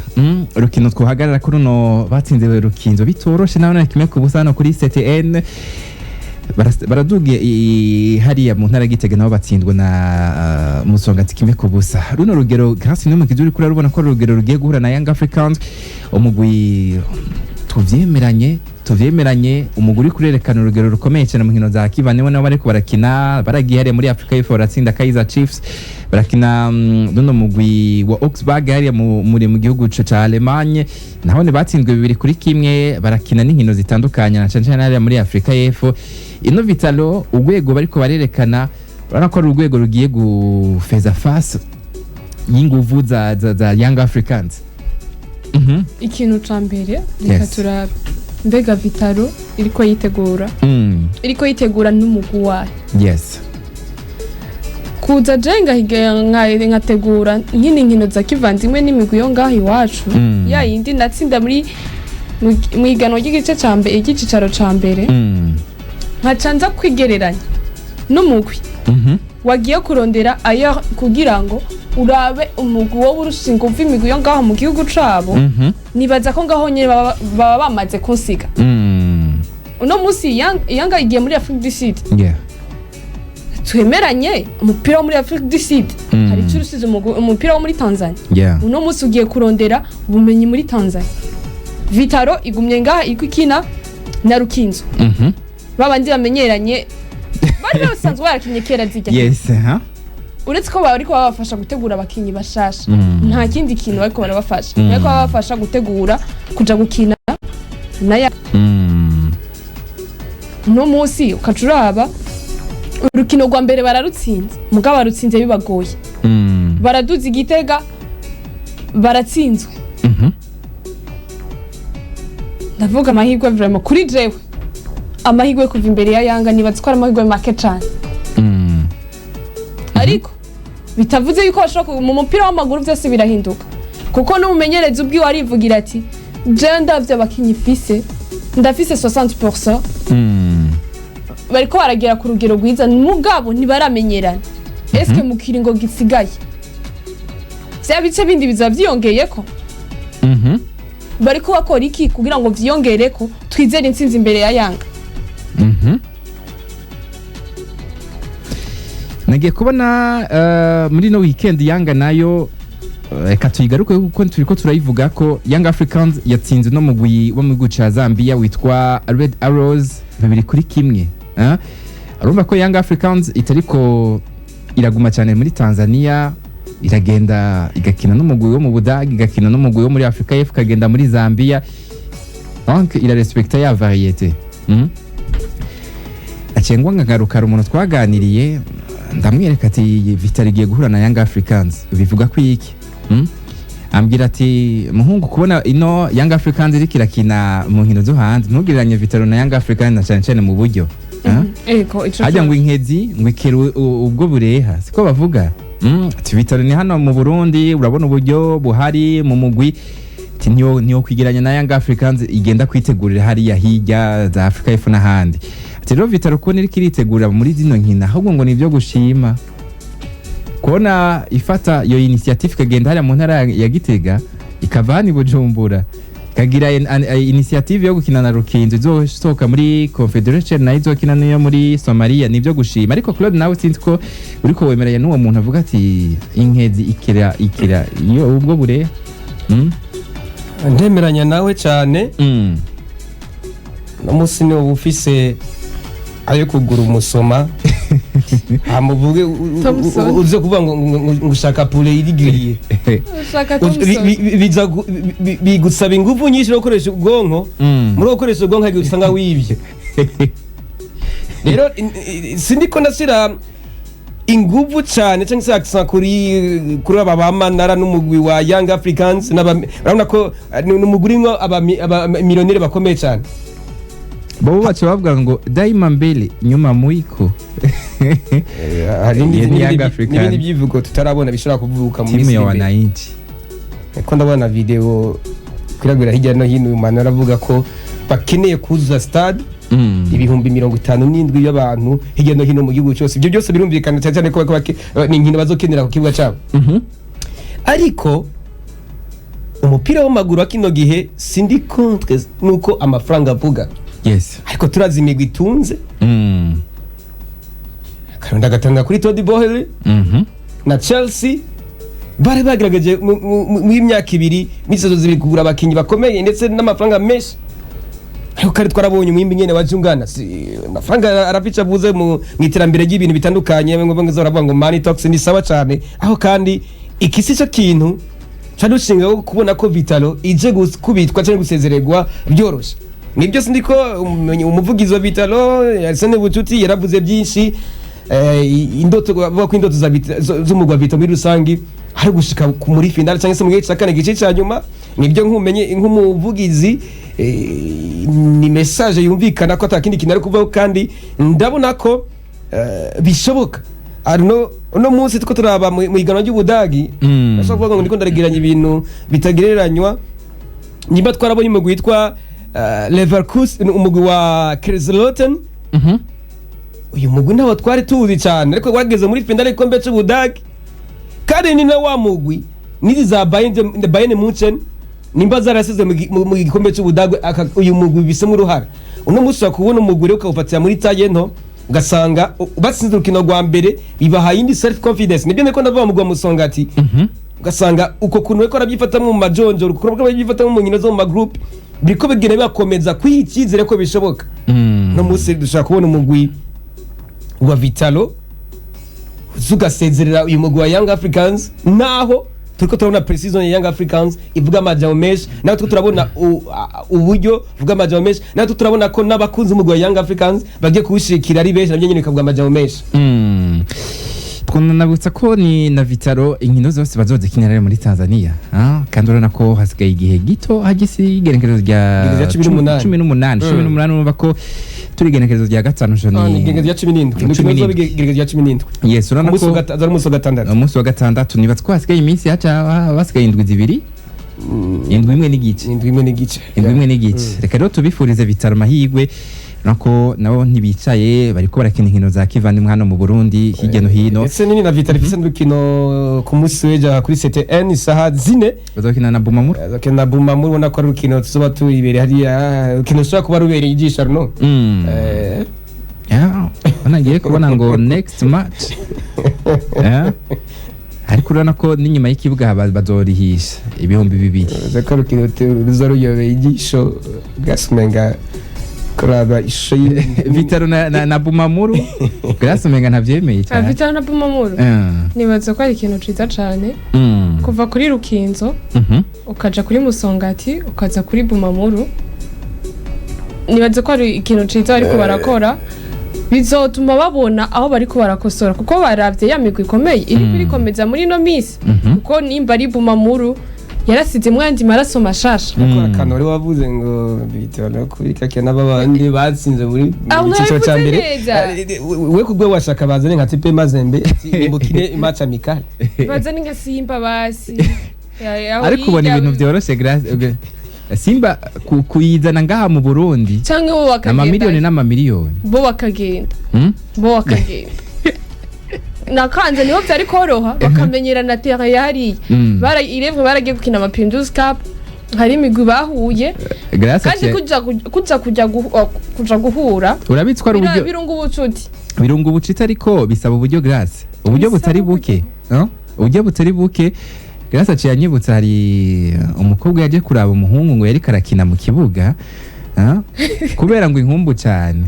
Urukino twohagarara kuri runo batsinze Rukinzo bitoroshe naho na 1-0 hano kuri CTN. Baradugiye hariya mu ntara ya Gitega, nabo batsindwa na Musongati 1-0. Runo rugero, Grâce Niyomukiza, uriko urarubona ko ari urugero rugiye guhura na Young Africans, umugwi tuvyemeranye, umugwi uri kurerekana urugero rukomeye cyane mu nkino za kivandimwe. Nabo bariko barakina, baragiye hariya muri Afrika y'Epfo baratsinda Kaizer Chiefs, barakina runo mugwi wa Augsburg hariya muri mu gihugu ca Allemagne, naho ne batsinzwe 2-1. Barakina n'inkino zitandukanye na cane cane hariya muri Afrika y'Epfo. Ino Vital'O, urwego bariko barerekana, urabona ko ari urwego rugiye gufeza face y'inguvu za Young Africans. Ikintu ca mbere, reka turabe mbega Vital'O iriko yitegura iriko yitegura n'umugwi wayo. Kuza je ngahiga nkategura nkina inkino za kivandimwe n'imigwi yo ngaho iwacu, ya yindi natsinda muri mu iganwa ry'igice ca mbere, ry'icicaro ca mbere, nkaca nza kwigereranya n'umugwi wagiye kurondera ayo kugira ngo urabe umugwi wowe urusha inguvu imigwi yo ngaho mu gihugu cabo. Nibaza ko ngaho nyene baba bamaze kunsiga. Uno munsi Yanga igiye muri Afrique du Sud. Twemeranye, umupira wo muri Afrique du Sud hari icyo urusize umupira wo muri Tanzania. Uno munsi ugiye kurondera ubumenyi muri Tanzania, Vital'O igumye ngaha iriko ikina na Rukinzo, babandi bamenyeranye, bari basanzwe barakinye kera zijya. Uretse ko bariko babafasha gutegura abakinyi bashasha, nta kindi kintu bariko barabafasha. Bariko babafasha gutegura kuja gukina naya. Uno munsi ukaca uraba urukino rwa mbere bararutsinze, mugabo barutsinze bibagoye. Baraduza Igitega, baratsinzwe. Ndavuga amahirwe, vraiment kuri jewe, amahirwe yo kuva imbere ya Yanga nibaza ko ari amahirwe make cane. Ariko bitavuze yuko bashobora mu mupira w'amaguru byose birahinduka, kuko n'umumenyereza ubwiwe arivugira ati: "Je ndavye abakinyi mfise, ndafise 60% bariko baragera ku rugero rwiza, mugabo ntibaramenyerana. Eske mu kiringo gisigaye vya bice bindi bizaba vyiyongeyeko?" Bariko bakora iki kugira ngo vyiyongereko, twizere intsinzi imbere ya Yanga? Nagiye kubona muri no weekend Yanga nayo, reka tuyigaruke kuko turiko turayivuga ko Young Africans yatsinze no mugwi wo mu gihugu ca Zambia witwa Red Arrows 2-1. Urumva ko Young Africans itariko iraguma cyane muri Tanzania, iragenda igakina n'umugwi wo mu Budage, igakina n'umugwi wo muri Afrika y'Epfo, ikagenda muri Zambia, donc irarespekta ya variété. Acengwa nkagaruka umuntu twaganiriye, ndamwereka ati: "Vital'O igiye guhura na Young Africans, bivuga ko iki?" Ambwira ati: "Muhungu, kubona ino Young Africans iriko irakina mu nkino zo hanze, ntugereranye Vital'O na Young Africans, na cane cane mu buryo." Ah? Ego, ico Harya ngo inkezi ngo ikera ubwo bureha, siko bavuga? Ati Vital'O ni hano mu Burundi, urabona uburyo buhari mu mugwi, ati niyo kwigeranya na Young Africans igenda kwitegurira hariya hirya za Afrika y'Epfo n'ahandi. Ati rero Vital'O kubona iriko iritegura muri zino nkino, ahubwo ngo ni ibyo gushima kubona ifata iyo initiative ikagenda hariya mu ntara ya Gitega, ikava hano i Bujumbura, ikagira initiative yo gukina na Rukinzo izosohoka muri Confederation, nayo izokina niyo muri Somalia, nibyo gushima. Ariko Claude, nawe sinzi ko uriko wemeranya n'uwo muntu avuga ati inkezi ikira ikira iyo ubwo bure. Ndemeranya nawe cyane. No munsi ni uba ufise ayo kugura umusoma, hamuvuge Thompson. uze kuvuga ngo ushaka poulet iri grillé. Ushaka Thompson. Bigusaba ingufu nyinshi no gukoresha ubwonko. Muri gukoresha ubwonko hagiye usanga wibye. Rero sindiko ndashyira ingufu cyane cyangwa se accent kuri aba bamanara n'umugwi wa Young Africans. Urabona ko ni umugwi urimwo abamiliyoneri bakomeye cyane. Bo baca bavuga ngo daima mbele nyuma mwiko. Hari Iyo ni Young Africans. n'ibindi byivugo tutarabona bishobora kuvuka mu timu minsi ya iri imbere. wananchi. Ko ndabona video kwiragwira hirya no hino, uyu muntu aravuga ko bakeneye kuzuza stade 57,000 y'abantu hirya no hino mu gihugu cyose. Ibyo byose birumvikana cyane cyane ko ni inkino bazokenera ku kibuga cyabo. Ariko umupira w'amaguru wa kino gihe, sindi contre nuko amafaranga avuga, ariko turazi imigwi itunze. Karonda agatanga kuri Todd Boehly na Chelsea, bari bagerageje mu myaka 2, misozo 2, kugura abakinnyi bakomeye ndetse n'amafaranga menshi. Ariko kandi twarabonye umwimbi nyene waje ungana. Amafaranga arafica avuze mu iterambere ry'ibintu bitandukanye, ngo bamwe baravuga ngo money talks, ni sawa cyane aho. Kandi iki si cyo kintu cadushinga kubona ko Vital'O ije kubitwa cyangwa gusezererwa byoroshe. Nibyo, sindiko umuvugizi wa Vital'O Arsene Bucuti yaravuze byinshi. Indoto, bavuga ko indoto z'umugwi wa Vital'O muri rusangi hari gushika muri finale cyangwa se mu gice cya kane, gice cya nyuma. Nibyo, nkumenye nk'umuvugizi, ni message yumvikana ko atakindi kintu ari kuvaho. Kandi ndabona ko bishoboka. Arno, uno munsi tuko turaba mu iganwa ry'Ubudagi, bashobora kuvuga ngo ndiko ndaregeranya ibintu bitagereranywa. Nimba twarabonye umugwi witwa Leverkusen, umugwi wa Kaiserslautern, uyu mugwi ntawo twari tuzi cyane, ariko wageze muri finale y'igikombe cy'Ubudagi. Kandi ni na wa mugwi n'izi za Bayern Munchen nimba zarasize mu gikombe cy'Ubudagi, uyu mugwi bisemo uruhara. Uno munsi ushobora kubona umugwi rero ukawufatira muri taille nto, ugasanga batsinze urukino rwa mbere, bibahaye indi self confidence. Nibyo niko ndavuga mu mugwi wa Musongati, ugasanga uko kuntu bariko barabyifatamo mu majonjoro, uko bariko barabyifatamo mu nkino zo mu magroupe, biriko bigenda bibakomeza kwiha icyizere ko bishoboka. No munsi dushobora kubona umugwi wa Vital'O ugasezerera uyu mugwi wa Young Africans, naho turiko turabona pre-season ya Young Africans ivuga amajambo menshi, naho turiko turabona uburyo ivuga amajambo menshi, naho turiko turabona ko n'abakunzi b'umugwi wa Young Africans bagiye kuwushikira ari benshi, nabyo nyene bikavuga amajambo menshi. Twunanabutsa ko ni na Vital'O inkino zose bazozikinira rero muri Tanzania. Kandi urabona ko hasigaye igihe gito, hagise igenekerezo rya Igenekerezo rya 18. 18, 18. Urumva ko turi igenekerezo rya 5 Ah, ni joni. igenekerezo rya 17. Cumi Urukino ruzoba n'indwi. igenekerezo rya 17. Yes, urabona Umunsi wa ko ari umunsi wa gatandatu. Umunsi wa gatandatu. Niba twasigaye iminsi haca basigaye indwi 2, indwi imwe n'igice. Indwi imwe n'igice. Indwi imwe n'igice. Reka rero tubifurize Vital'O amahirwe, nako nabo ntibicaye, bariko barakina inkino za kivandimwe hano mu Burundi hirya no hino. Ndetse nini na Vital'O ifise n'urukino ku munsi w'ejo kuri CTN isaha 4. Bazokina na Bumamuru. Bazokina na Bumamuru. Ubona ko ari urukino tuzoba tuyibereye hariya, urukino rushobora kuba rubereye ijisho runo. Yeah, ubona ngiye kubona ngo next match. Yeah. Ariko urabona ko n'inyuma y'ikibuga bazorihisha 2000. Uzi ko urukino ruza ruyobeye ijisho, gasumenga kuraba ishusho Vital'O na Bumamuru, Grace umenga ntavyemeye cyane. Vital'O na Bumamuru, nibaza ko ari ikintu ciza cane kuva kuri Rukinzo, ukaja kuri Musongati, ukaza kuri Bumamuru. Nibaza ko ari ikintu ciza bariko barakora, bizotuma babona aho bariko barakosora, kuko baravye ya migwi ikomeye iriko irikomeza muri ino misi, kuko nimba ari Bumamuru Yarasizemwo ayandi maraso mashasha. Ariko akantu wari wavuze ngo bitana kubika n'abandi batsinze muri Aho mu cyiciro cya mwabivuze mbere. neza. We kubwe washaka bazane nka TP Mazembe, ati mukine match amicale. Bazane nka Simba basi. Aho Ariko ubona hirya- ibintu byoroshe, Grace, Simba kuyizana ngaha mu Burundi canke bo bakagenda. Amamiliyoni n'amamiliyoni. Bo bakagenda. Bo bakagenda nakanze niho byari koroha, bakamenyera na terrain yariye. Bara irevwe baragiye gukina amapinduzi Cup, hari imigwi bahuye. Grace Kandi kuja kuja guhura urabitswa ari uburyo birunga ubucuti. Birunga ubucuti, ariko bisaba uburyo, Grace, uburyo Bisaba butari buke, no? Uburyo butari buke. Grace aciye anyibutsa, hari umukobwa yaje kuraba umuhungu ngo yariko arakina mu kibuga, ah? Kubera ngo inkumbu cyane,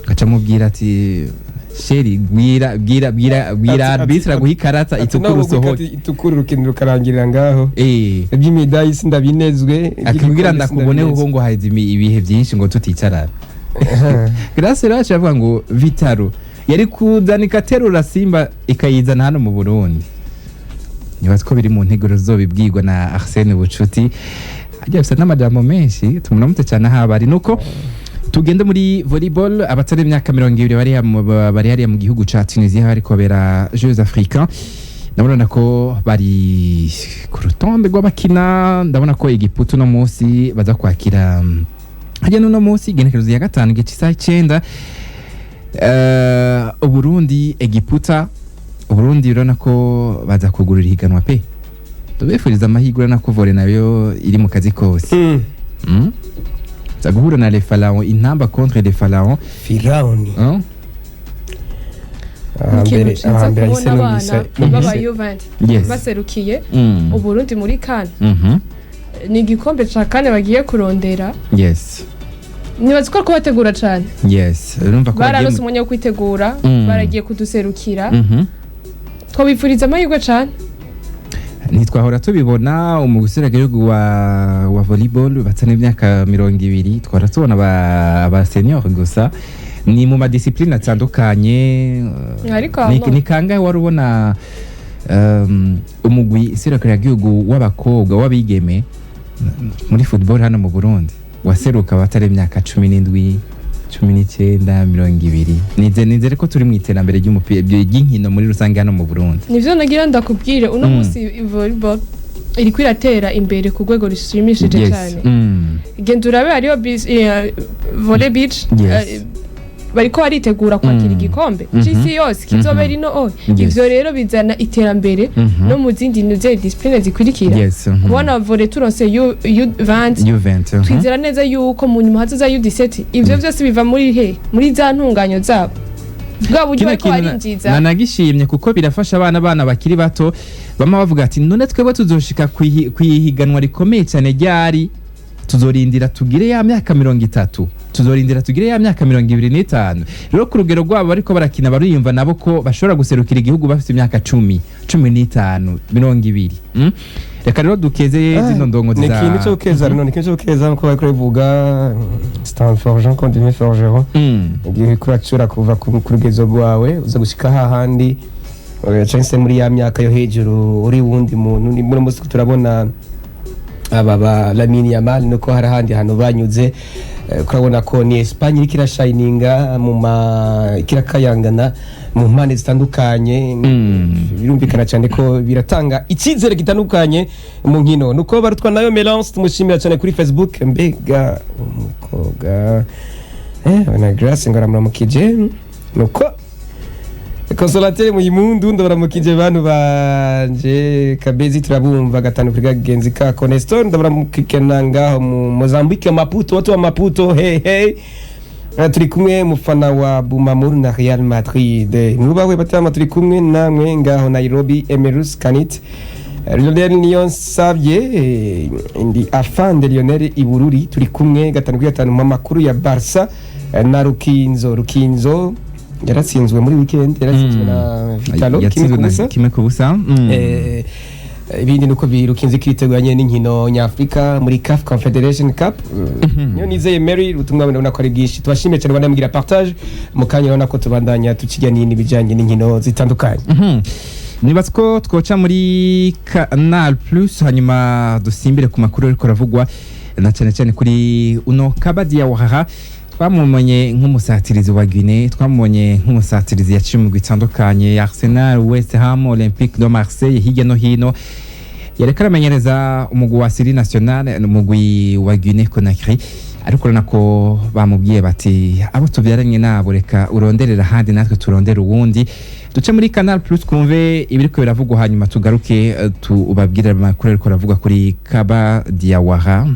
gaca amubwira ati: "Chéri, bwira bwira bwira bwira arbitre aguha ikarata itukura usohoke." Itukura, urukino rukarangirira ngaho. Iby'imidayi sindabinezwe. Akubwira ndakubone kuko ngo haheze ibihe byinshi ngo tuticarana. Grace rero aciye avuga ngo Vital'O yari kuzana ikaterura Simba ikayizana hano mu Burundi. Nibaza ko biri mu nteguro zobibwirwa na Arsene Bucuti, ajya bisa n'amajambo menshi. Tumuramutse cyane aho abari. Nuko tugende muri volleyball. Abatari imyaka 20 bari hariya mu gihugu ca Tunisia, bariko babera Jeux Africains. Ndabona ko bari ku rutonde rw'abakina. Ndabona ko Egiputa uno munsi baza kwakira, hajya n'uno munsi igenekerezo ya gatanu igice isaha 9, Uburundi Egiputa. Uburundi urabona ko baza kugurura ihiganwa pe. Tubifuriza amahirwe. Urabona ko volley nayo iri mu kazi kose. Za guhura na les Pharaons, intamba contre les Pharaons. Firawuni. Hein? Ikintu ciza ahambere kubona ahise numvise abana numvise b'abayuventi baserukiye Uburundi muri CAN. Ni igikombe ca kane bagiye kurondera. Nibaza ko kubategura cane. Yes, urumva ko bagiye Bararonse umwanya wo kwitegura. Baragiye kuduserukira. Twabifuriza amahirwe cane. Ntitwahora tubibona umugwi wa volleyball batsa n'imyaka 20. Twahora tubona aba senior gusa, ni mu madiscipline atandukanye. Ariko Ni kangahe wari ubona umugwi serukiragihugu w'abakobwa, w'abigeme muri football hano mu Burundi waseruka batari imyaka 17, 19, 20? Nizere ko turi mu iterambere ry'umupira, ry'inkino muri rusange hano mu Burundi. Nivyo nagira ndakubwire, uno munsi volleyball iriko iratera imbere ku rwego rushimishije cyane. Genda urabe hariyo volley beach. Bariko baritegura kwakira igikombe c'isi yose kizobera ino o. Ivyo rero bizana iterambere no mu zindi nuze discipline zikurikira. Kubona volley turonse U20, Juventus. Twizera neza yuko mu nyuma hazoza U17. Ivyo vyose biva muri he? Muri za ntunganyo zabo, bwa buryo Kino bariko kintu barinjiza. Nanagishimye kuko birafasha abana bakiri bato. Bama bavuga ati: "None twebwe tuzoshika kwihiganwa rikomeye cyane ryari? Tuzorindira tugire ya myaka 30? Tuzorindira tugire ya myaka 25?" Rero ku rugero rwabo bariko barakina, bariyumva nabo ko bashobora guserukira igihugu bafite imyaka 10, 15, 20. Reka rero dukeze zino ndongozi Ni za ikintu cyo gukeza rero, ni ikintu cyo gukeza nkuko bariko babivuga. C'est un forgeron qu'on devient forgeron. Igihe uriko uracura kuva ku rugezo rwawe uza gushika hahandi, canke se muri ya myaka yo hejuru uri wundi muntu. Ni muri munsi turabona aba ba Lamine Yamal, nuko hari ahandi hantu banyuze. Urabona ko ni Espagne iriko irashininga mu ma kirakayangana mu mpande zitandukanye. Birumvikana cyane ko biratanga icyizere gitandukanye mu nkino. Nuko barutwa nayo Melance, tumushimira cyane kuri Facebook. Mbega umukobwa, na Grace ngo aramuramukije. Nuko Consolateur Muyimundu, ndabaramukije bantu banje Kabezi, turabumva gatanu kuri kagenzi kako. Nestor, ndabaramukikena ngaho mu Mozambique, Maputo, watu wa Maputo, hey hey. Turi kumwe, mufana wa Bumamuru na Real Madrid. Mwubahwe batama, turi kumwe namwe ngaho Nairobi. Emerus Kanit, Lionel Niyonsabye, ndi afande Lionel Ibururi, turi kumwe gatanu kuri gatanu mu makuru ya Barca. Na Rukinzo, Rukinzo yaratsinzwe muri weekend, yaratsinzwe na Vital'O kimwe Yatsinzwe ku na busa. 1-0. Ibindi nuko birukinze kwiteguranye n'inkino nyafurika muri CAF Confederation Cup. Niyo nizeye Mary, ubutumwa ndabona ko ari bwinshi. Tubashimiye cyane, banamubwira partage mu kanya. Urabona ko tubandanya tukijya n'ibijyanye n'inkino zitandukanye. Nibatse ko twoca muri Canal Plus, hanyuma dusimbire ku makuru ariko aravugwa na cyane cyane kuri uno Kaba Diawara. Twamubonye nk'umusatirizi wa Guinea, twamubonye nk'umusatirizi yaciye mu migwi itandukanye, Arsenal, West Ham, Olympique de Marseille, hirya no hino. Yareka aramenyereza umugwi wa Syli National, umugwi wa Guinea Conakry, ariko urabona ko bamubwiye bati: "Abo tubyaranye nabo, reka uronderera ahandi, natwe turondere uwundi." Duce muri Canal Plus twumve ibiriko biravugwa, hanyuma tugaruke tubabwire amakuru ariko aravugwa kuri Kaba Diawara.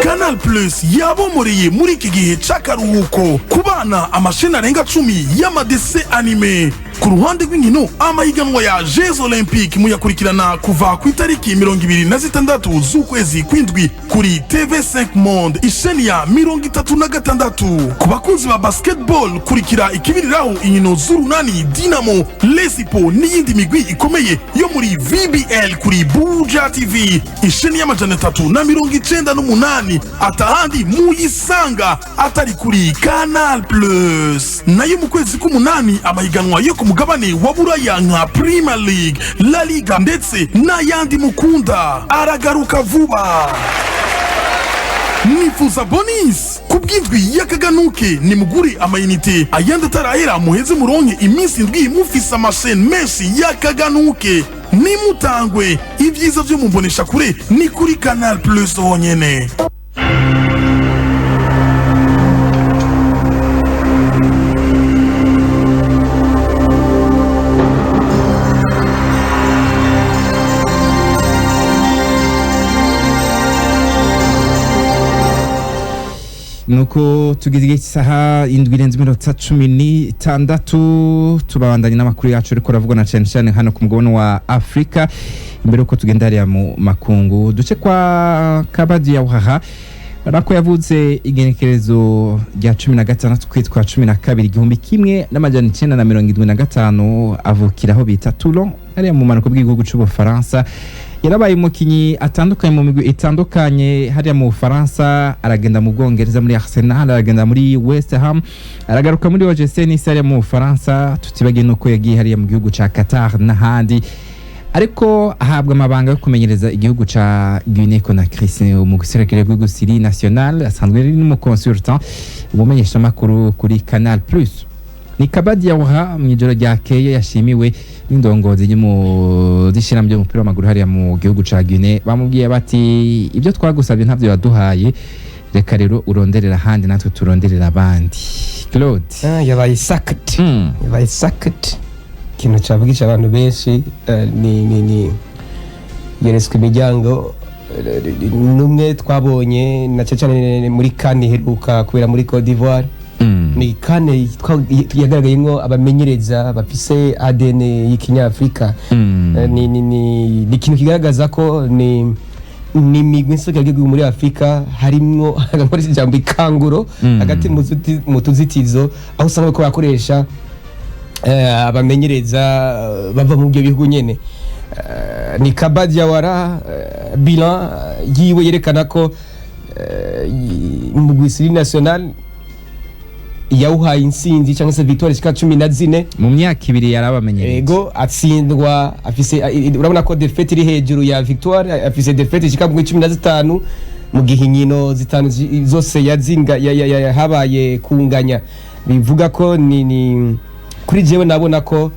Canal Plus yabomoreye muri iki gihe c'akaruhuko ku bana amasheni arenga 10 y'amadessins animés. Ku ruhande rw'inkino, amahiganwa ya Jeux Olympiques muyakurikirana kuva ku itariki 26 z'ukwezi kw'indwi kuri TV5 Monde, isheni ya 36. Ku bakunzi ba basketball, kurikira ikibiriraho inkino z'Urunani, Dinamo, Lesipo n'iyindi migwi ikomeye yo muri VBL kuri Buja TV, isheni ya 398. Atahandi muyisanga atari kuri Canal Plus. Nayo mu kwezi k'umunani, amahiganwa yo ku mugabane wa Buraya nka Premier League, La Liga ndetse n'ayandi mukunda aragaruka vuba. Mwifuza bonus ku bw'indwi y'akaganuke? Nimugure amayinite ayandi atarahera, muheze muronke iminsi 7 mufise amasheni menshi y'akaganuke. Nimutangwe, ibyiza byo mumbonesha kure ni kuri Canal Plus honyene. Nuko tugeze igihe cy'isaha 7:46, tubabandanye n'amakuru yacu ariko aravugwa na cyane cyane hano ku mugabane wa Afurika, imbere yuko tugenda hariya mu makungu. Duce kwa Kaba Diawara ko yavutse igenekerezo rya 16 kwitwa 12 1975, avukira aho bita Toulon, hariya mu manuko bw'igihugu c'Ubufaransa. Yarabaye umukinyi atandukanye mu migwi itandukanye hariya mu Bufaransa, aragenda mu Bwongereza muri Arsenal, aragenda muri West Ham, aragaruka muri OGC Nice hariya mu Bufaransa, tutibagiye nuko yagiye hariya mu gihugu ca Qatar n'ahandi, ariko ahabwa amabanga yo kumenyereza igihugu ca Guinea Conakry mu guserukira igihugu Syli National. Asanzwe ari n'umuconsultant, umumenyeshamakuru kuri Canal Plus. Ni Kaba Diawara mu ijoro ryakeye yashimiwe n'indongozi z'ishirahamwe ry'umupira w'amaguru hariya mu gihugu ca Guinea. Bamubwiye bati: "Ibyo twagusabye ntabyo waduhaye, reka rero uronderera ahandi, natwe turonderera abandi." Claude. Yabaye sacked. Yabaye sacked, ikintu cyavugisha abantu benshi ni yeretswe imiryango. N'umwe twabonye na cyane cyane muri CAN iheruka kubera muri Cote d'Ivoire. Ni CAN yagaragayemo abamenyereza bafise ADN y'ikinyafurika. Ni ikintu kigaragaza ko ni imigwi nserukiragihugu muri Afurika harimwo, nkoresha ijambo ikanguro, hagati mu tuzitizo, aho usanga bariko barakoresha abamenyereza bava mu byo bihugu nyene. Ni Kaba Diawara, bilan yiwe yerekana ko mugwi Syli National yawuhaye intsinzi cyangwa se victoire zishika 14 Mu myaka 2 yarabamenyereye. Ego, atsindwa afise urabona ko défaite iri hejuru ya victoire, afise défaite ishika muri 15, mu gihe inkino zitanu zose yazinga habaye kunganya. Bivuga ko ni kuri jewe nabona ko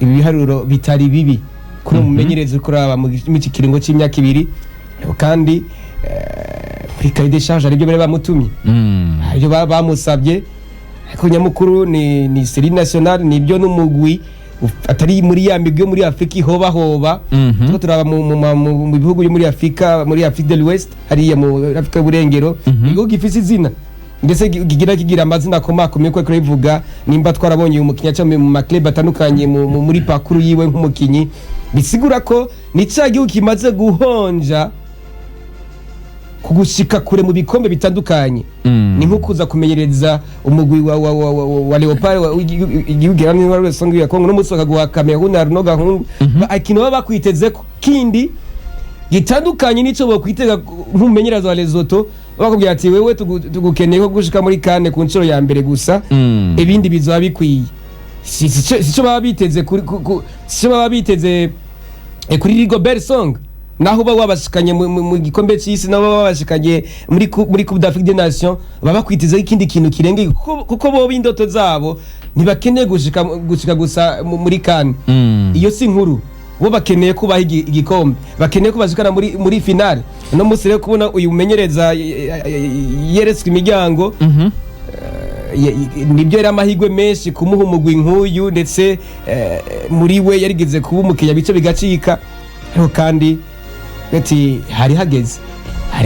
ibi biharuro bitari bibi kuri umumenyereza uriko uraba mu iki kiringo c'imyaka 2. Kandi kuri cahier de charge aribyo bari bamutumye, ibyo bamusabye. Ariko nyamukuru ni Syli National, nibyo n'umugwi atari muri ya migwi yo muri Afurika ihobahoba. Turiko turaba mu bihugu byo muri Afurika, muri Afrique de l'Ouest, hariya mu Afurika y'Uburengero, igihugu gifise izina ndetse kigira amazina akomakomeye, ko bivuga nimba twarabonye uyu mukinyi aca mu maclub atandukanye muri parcours yiwe nk'umukinyi, bisigura ko ni ca gihugu kimaze guhonja kugushika kure mu bikombe bitandukanye. Ni nko kuza kumenyereza umugwi wa Leopard igihugu giharanira intwaro ya Kongo n'umunsi bakaguha Cameroon Arnaud Gahungu. Ikintu baba bakwitezeko kindi gitandukanye n'ico bokwitega nk'umumenyereza wa Lesotho, bakubwira ati: "Wewe tugukeneye ko gushika muri CAN ku nshuro ya mbere gusa, ibindi bizoba bikwiye." Sico baba biteze kuri sico baba biteze kuri Rigobert Song, naho uba wabashikanye mu gikombe cy'isi, naho baba babashikanye muri Coupe d'Afrique des Nations, baba bakwitezeho ikindi kintu kirenge, kuko bo indoto zabo ntibakeneye gushika gusa muri CAN. Iyo si inkuru, bo bakeneye kubaha igikombe, bakeneye ko bashikana muri finale. Uno munsi rero kubona uyu mumenyereza yeretswe imiryango, nibyo yari amahirwe menshi kumuha umugwi nk'uyu, ndetse muri we yarigeze kuba umukiriya bice bigacika. Ariko kandi ati hari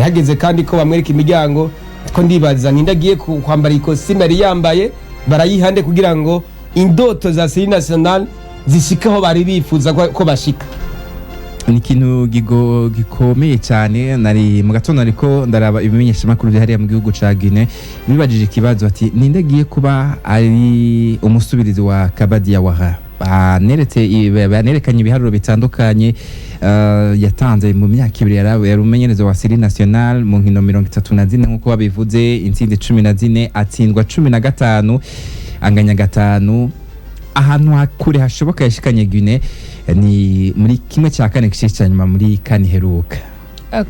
hageze kandi ko bamwereka imiryango, ko ndibaza ninde agiye kwambara ikositimu yari yambaye, barayihande kugira ngo indoto za Syli National zishike aho bari bifuza ko bashika. Ni ikintu gikomeye cyane. Nari mu gatondo ariko ndaraba ibimenyeshamakuru byahariye mu gihugu ca Guinea, bibajije ikibazo ati: "Ninde agiye kuba ari umusubirizi wa Kaba Diawara?" Banerekanye ibiharuro bitandukanye yatanze mu myaka 2 yari umumenyereza wa Syli National mu nkino 34, nk'uko babivuze, intsinzi 14, atsindwa 15, anganya gatanu. Ahantu hakure hashoboka yashikanye Guinea ni muri 1/4 gice cya nyuma muri CAN iheruka.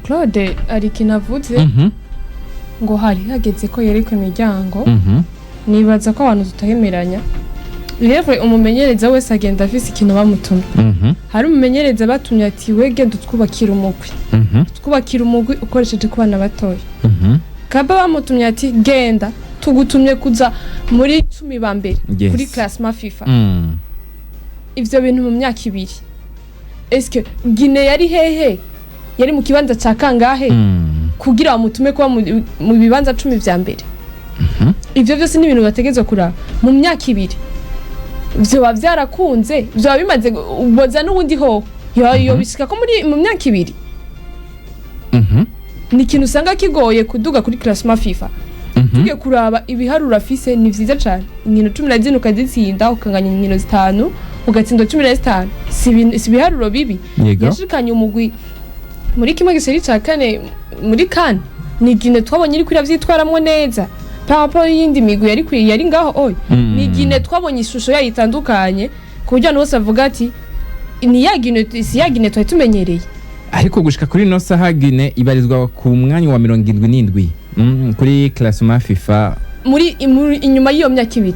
Claude, hari ikintu avuze ngo hari hageze ko yerekwa imiryango. Nibaza ko abantu tutahemeranya. Rero umumenyereza wese agenda afise ikintu bamutumye. Hari umumenyereza batumye ati: "We genda utwubakira umugwi, twubakira umugwi ukoresheje ku bana batoya." Kaba bamutumye ati: "Genda, tugutumye kuza muri 10 ba mbere kuri classement FIFA." Ivyo bintu mu myaka 2, eske Guinea yari hehe? Yari mu kibanza ca kangahe kugira bamutume kuba mu bibanza 10 vya mbere? Ivyo vyose ni ibintu bategerezwa kuraba. Mu myaka 2 vyoba vyarakunze, vyoba bimaze boza n'ubundi hoho yo bishika ko muri mu myaka 2 ni ikintu usanga kigoye kuduga kuri classement FIFA. Tugiye kuraba ibiharuro afise, ni vyiza cane: inkino 14 ukazitsinda, ukanganya inkino zitanu, ugatsinda 15, si ibiharuro bibi. Yashikanye umugwi muri kimwe giseri ca kane muri CAN. Ni Guinea twabonye iriko iravyitwaramwo neza par rapport y'iyindi migwi yari ngaho oya. Ni Guinea twabonye ishusho yayo itandukanye, ku buryo abantu bose bavuga ati: "Ni ya Guinea, si ya Guinea twari tumenyereye." Ariko gushika kuri ino saha Guinea ibarizwa ku mwanya wa 77 kuri classement FIFA. Muri inyuma y'iyo myaka 2,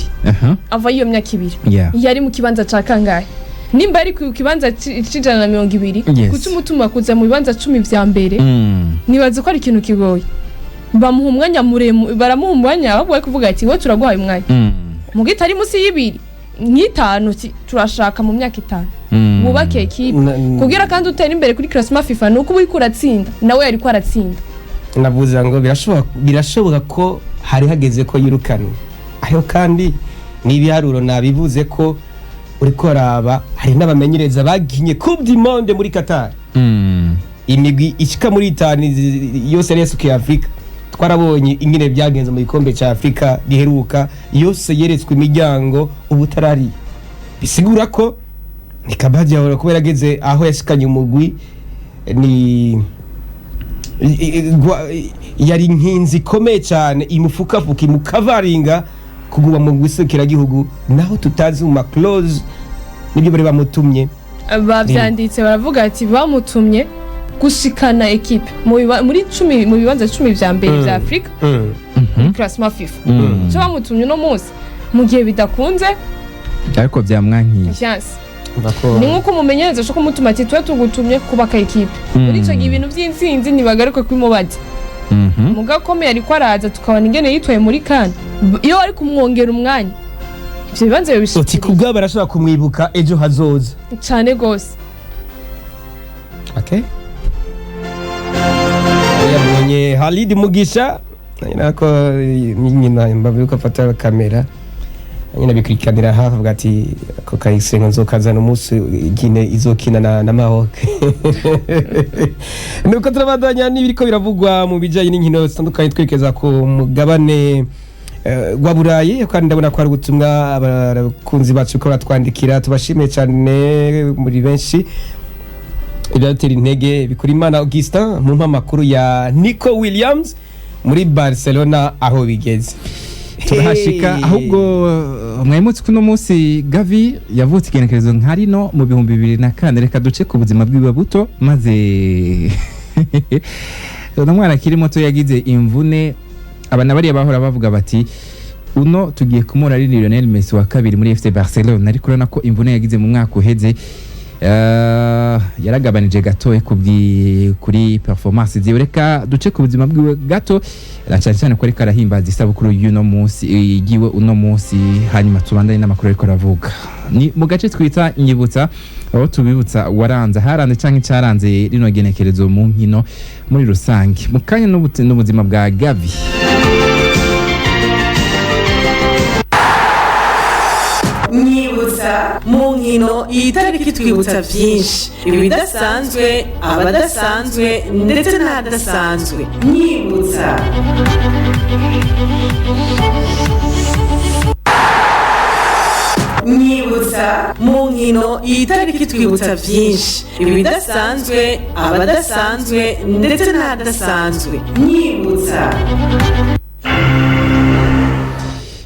ava y'iyo myaka 2, yari mu kibanza ca kangahe? Nimba ari ku kibanza c'120, kuca umutuma kuza mu bibanza 10 vya mbere, nibaza ko ari ikintu kigoye. Bamuha umwanya muremure, baramuha umwanya, ahubwo bari kuvuga ati: "We turaguhaye umwanya muga itari munsi y'ibiri nk'itanu, turashaka mu myaka 5 wubake ekipe." Kugira kandi utere imbere kuri classement FIFA ni uko uba uriko uratsinda, nawe yariko aratsinda. Navuze ngo birashoboka ko hari hageze ko yirukanwe, ariko kandi n'ibiharuro nabivuze ko uriko raba hari n'abamenyereza baginye Coupe du Monde muri Qatar, imigwi ishika muri itanu yose yari yasukiye Afurika. Twarabonye ingene byagenze mu gikombe cya Afurika giheruka, yose yeretswe imiryango ubutarari. Bisigura ko ni Kaba Diawara kuba yarageze aho yashikanye umugwi, ni yari inkinzi ikomeye cyane imufukafuka, imukavaringa kuguma mu gihugu, naho tutazi mu ma clauses nibyo bari bamutumye. Bavyanditse, baravuga ati bamutumye gushikana ekipe muri 10, mu bibanza 10 vya mbere vya Afurika muri classement FIFA. Ico bamutumye uno munsi, mu gihe bidakunze, ariko byamwankiye. Vyanse. Ni nk'uko umumenyereza ashobora kumutuma ati: "Tuwe tugutumye kubaka ekipe." Muri ico gihe ibintu vy'intsinzi ntibagaruke kubimubaza. Mugakomeye ariko araza, tukabona ingene yitwaye muri CAN. Iyo ari kumwongera umwanya, ivyo bibanza uti yobishikiriye. Kubwabo barashobora kumwibuka ejo hazoza. Cane gose. Okay. Yabonye Halid Mugisha nako nyina mbavuye ko afata kamera nyina bikurikiranira hafi, avuga ati: "Ako kayisengo nzokazana umunsi Guinea izokina na Maroc." Nuko turabandanya n'ibiriko biravugwa mu bijanye n'inkino zitandukanye, twerekeza ku mugabane wa Burayi. Kandi ndabona ko hari ubutumwa abakunzi bacu ko baratwandikira, tubashimiye cyane muri benshi, ibyatera intege. Bikurimana Augustin: "Mu amakuru ya Nico Williams muri Barcelona aho bigeze?" Turahashika. Ahubwo mwayimutse kuno munsi Gavi yavutse igenekerezo nka rino mu 2004. Reka duce ku buzima bwiwe buto. Maze uno mwana akiri muto yagize imvune, abana bariya bahora bavuga bati uno tugiye kumura ari Lionel Messi wa kabiri muri FC Barcelona, ariko urabona ko imvune yagize mu mwaka uheze yaragabanije gatoya kuri performance ziwe. Reka duce ku buzima bwiwe gato, na cyane cyane ko ariko arahimbaza isabukuru y'uno munsi, igiwe uno munsi, hanyuma tubandanye n'amakuru ariko aravuga. Ni mu gace twita Nyibutsa, aho tubibutsa waranze haranze canke cyaranze rino genekerezo mu nkino muri rusange. Mu kanya n'ubuzima bwa Gavi. Nyibutsa mu nkino, iyi tariki twibutsa byinshi, ibidasanzwe, abadasanzwe ndetse n'ahadasanzwe. Nyibutsa. Nyibutsa mu nkino, iyi tariki twibutsa byinshi, ibidasanzwe, abadasanzwe ndetse n'ahadasanzwe. Nyibutsa.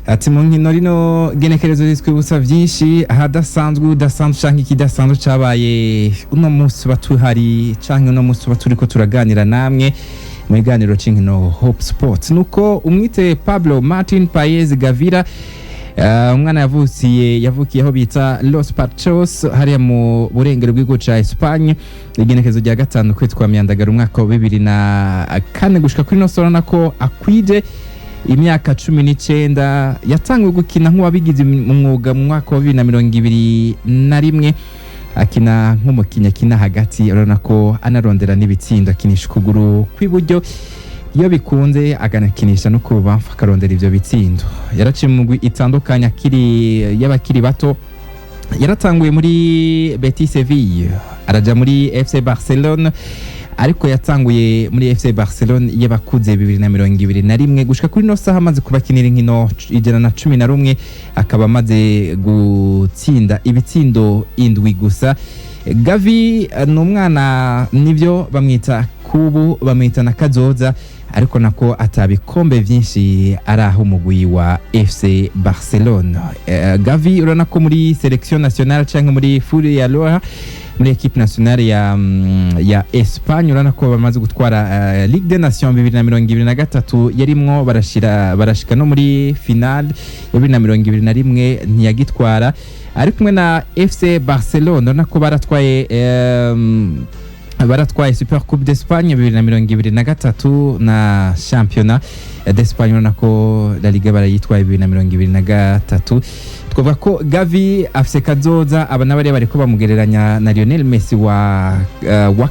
Ati mu nkino rino genekerezo ritwibutsa byinshi, ahadasanzwe, udasanzwe canke ikidasanzwe cabaye uno munsi tuba tuhari canke uno munsi tuba turiko turaganira namwe mu biganiro c'inkino Hope Sport. Nuko umwite Pablo Martin Paez Gavira, umwana yavukiye aho bita Los Pachos, hariya mu burengero bw'igihugu ca Espagne, igenekerezo rya 5 kwezi kwa Myandagara umwaka wa 2004. Gushika kuri ino sora ko akwije imyaka 19. Yatanguye gukina nk'uwabigize umwuga mu mwaka wa 2021, akina nk'umukinnyi akina hagati. Urabona ko anarondera n'ibitsindo, akinisha ukuguru kw'iburyo iyo bikunze, akanakinisha no kubamfu akarondera ivyo bitsindo. Yaraciye mu mugwi itandukanye akiri y'abakiri bato. Yaratanguye muri Betis Seville, araja muri FC Barcelone, ariko yatanguye muri FC Barcelone y'abakuze 2021. Gushika kuri no saha amaze kubakinira inkino 111, akaba amaze gutsinda ibitsindo 7 gusa. Gavi ni umwana, nibyo bamwita kubu, bamwita na kazoza, ariko nako atabikombe vyinshi ari aho umugwi wa FC Barcelone. Gavi urabona ko muri selection nationale canke muri Furia Roja, muri equipe nationale ya Espagne, urabona ko bamaze gutwara Ligue des Nations 2023, yarimwo barashika no muri finale ya 2021, ntiyagitwara. Ari kumwe na FC Barcelone, urabona ko baratwaye Super Coupe d'Espagne 2023 na Championnat d'Espagne. Urabona ko La Liga barayitwaye 2023. Twavuga ko Gavi afise kazoza. Aba n'abariya bariko bamugereranya na Lionel Messi wa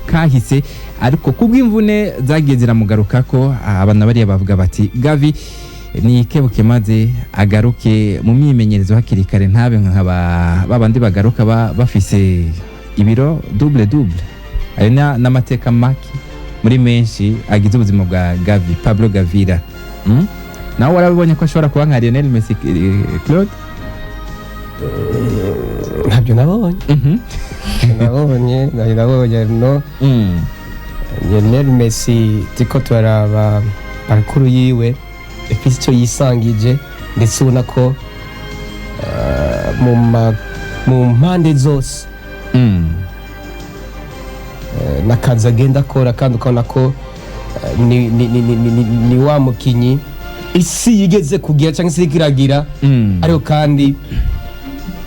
kahise, ariko kubw'imvune zagiye ziramugarukako, aba n'abariya bavuga bati Gavi ni kebuke maze agaruke mu myimenyerezo hakiri kare, ntabe nka babandi bagaruka bafise ibiro double double. Ayo n'amateka make muri menshi agize ubuzima bwa Gavi, Pablo Gavira. Nawe warabibonye ko ashobora kuba nka Lionel Messi, Claude? Ntabyo nabonye. Nabonye no Lionel Messi turiko turaraba parcours yiwe, ifise icyo yisangije, ndetse ubona ko mu mpande zose n'akazi agenda akora, kandi ukabona ko ni wa mukinyi isi yigeze kugira cyangwa se iriko iragira. Ariko kandi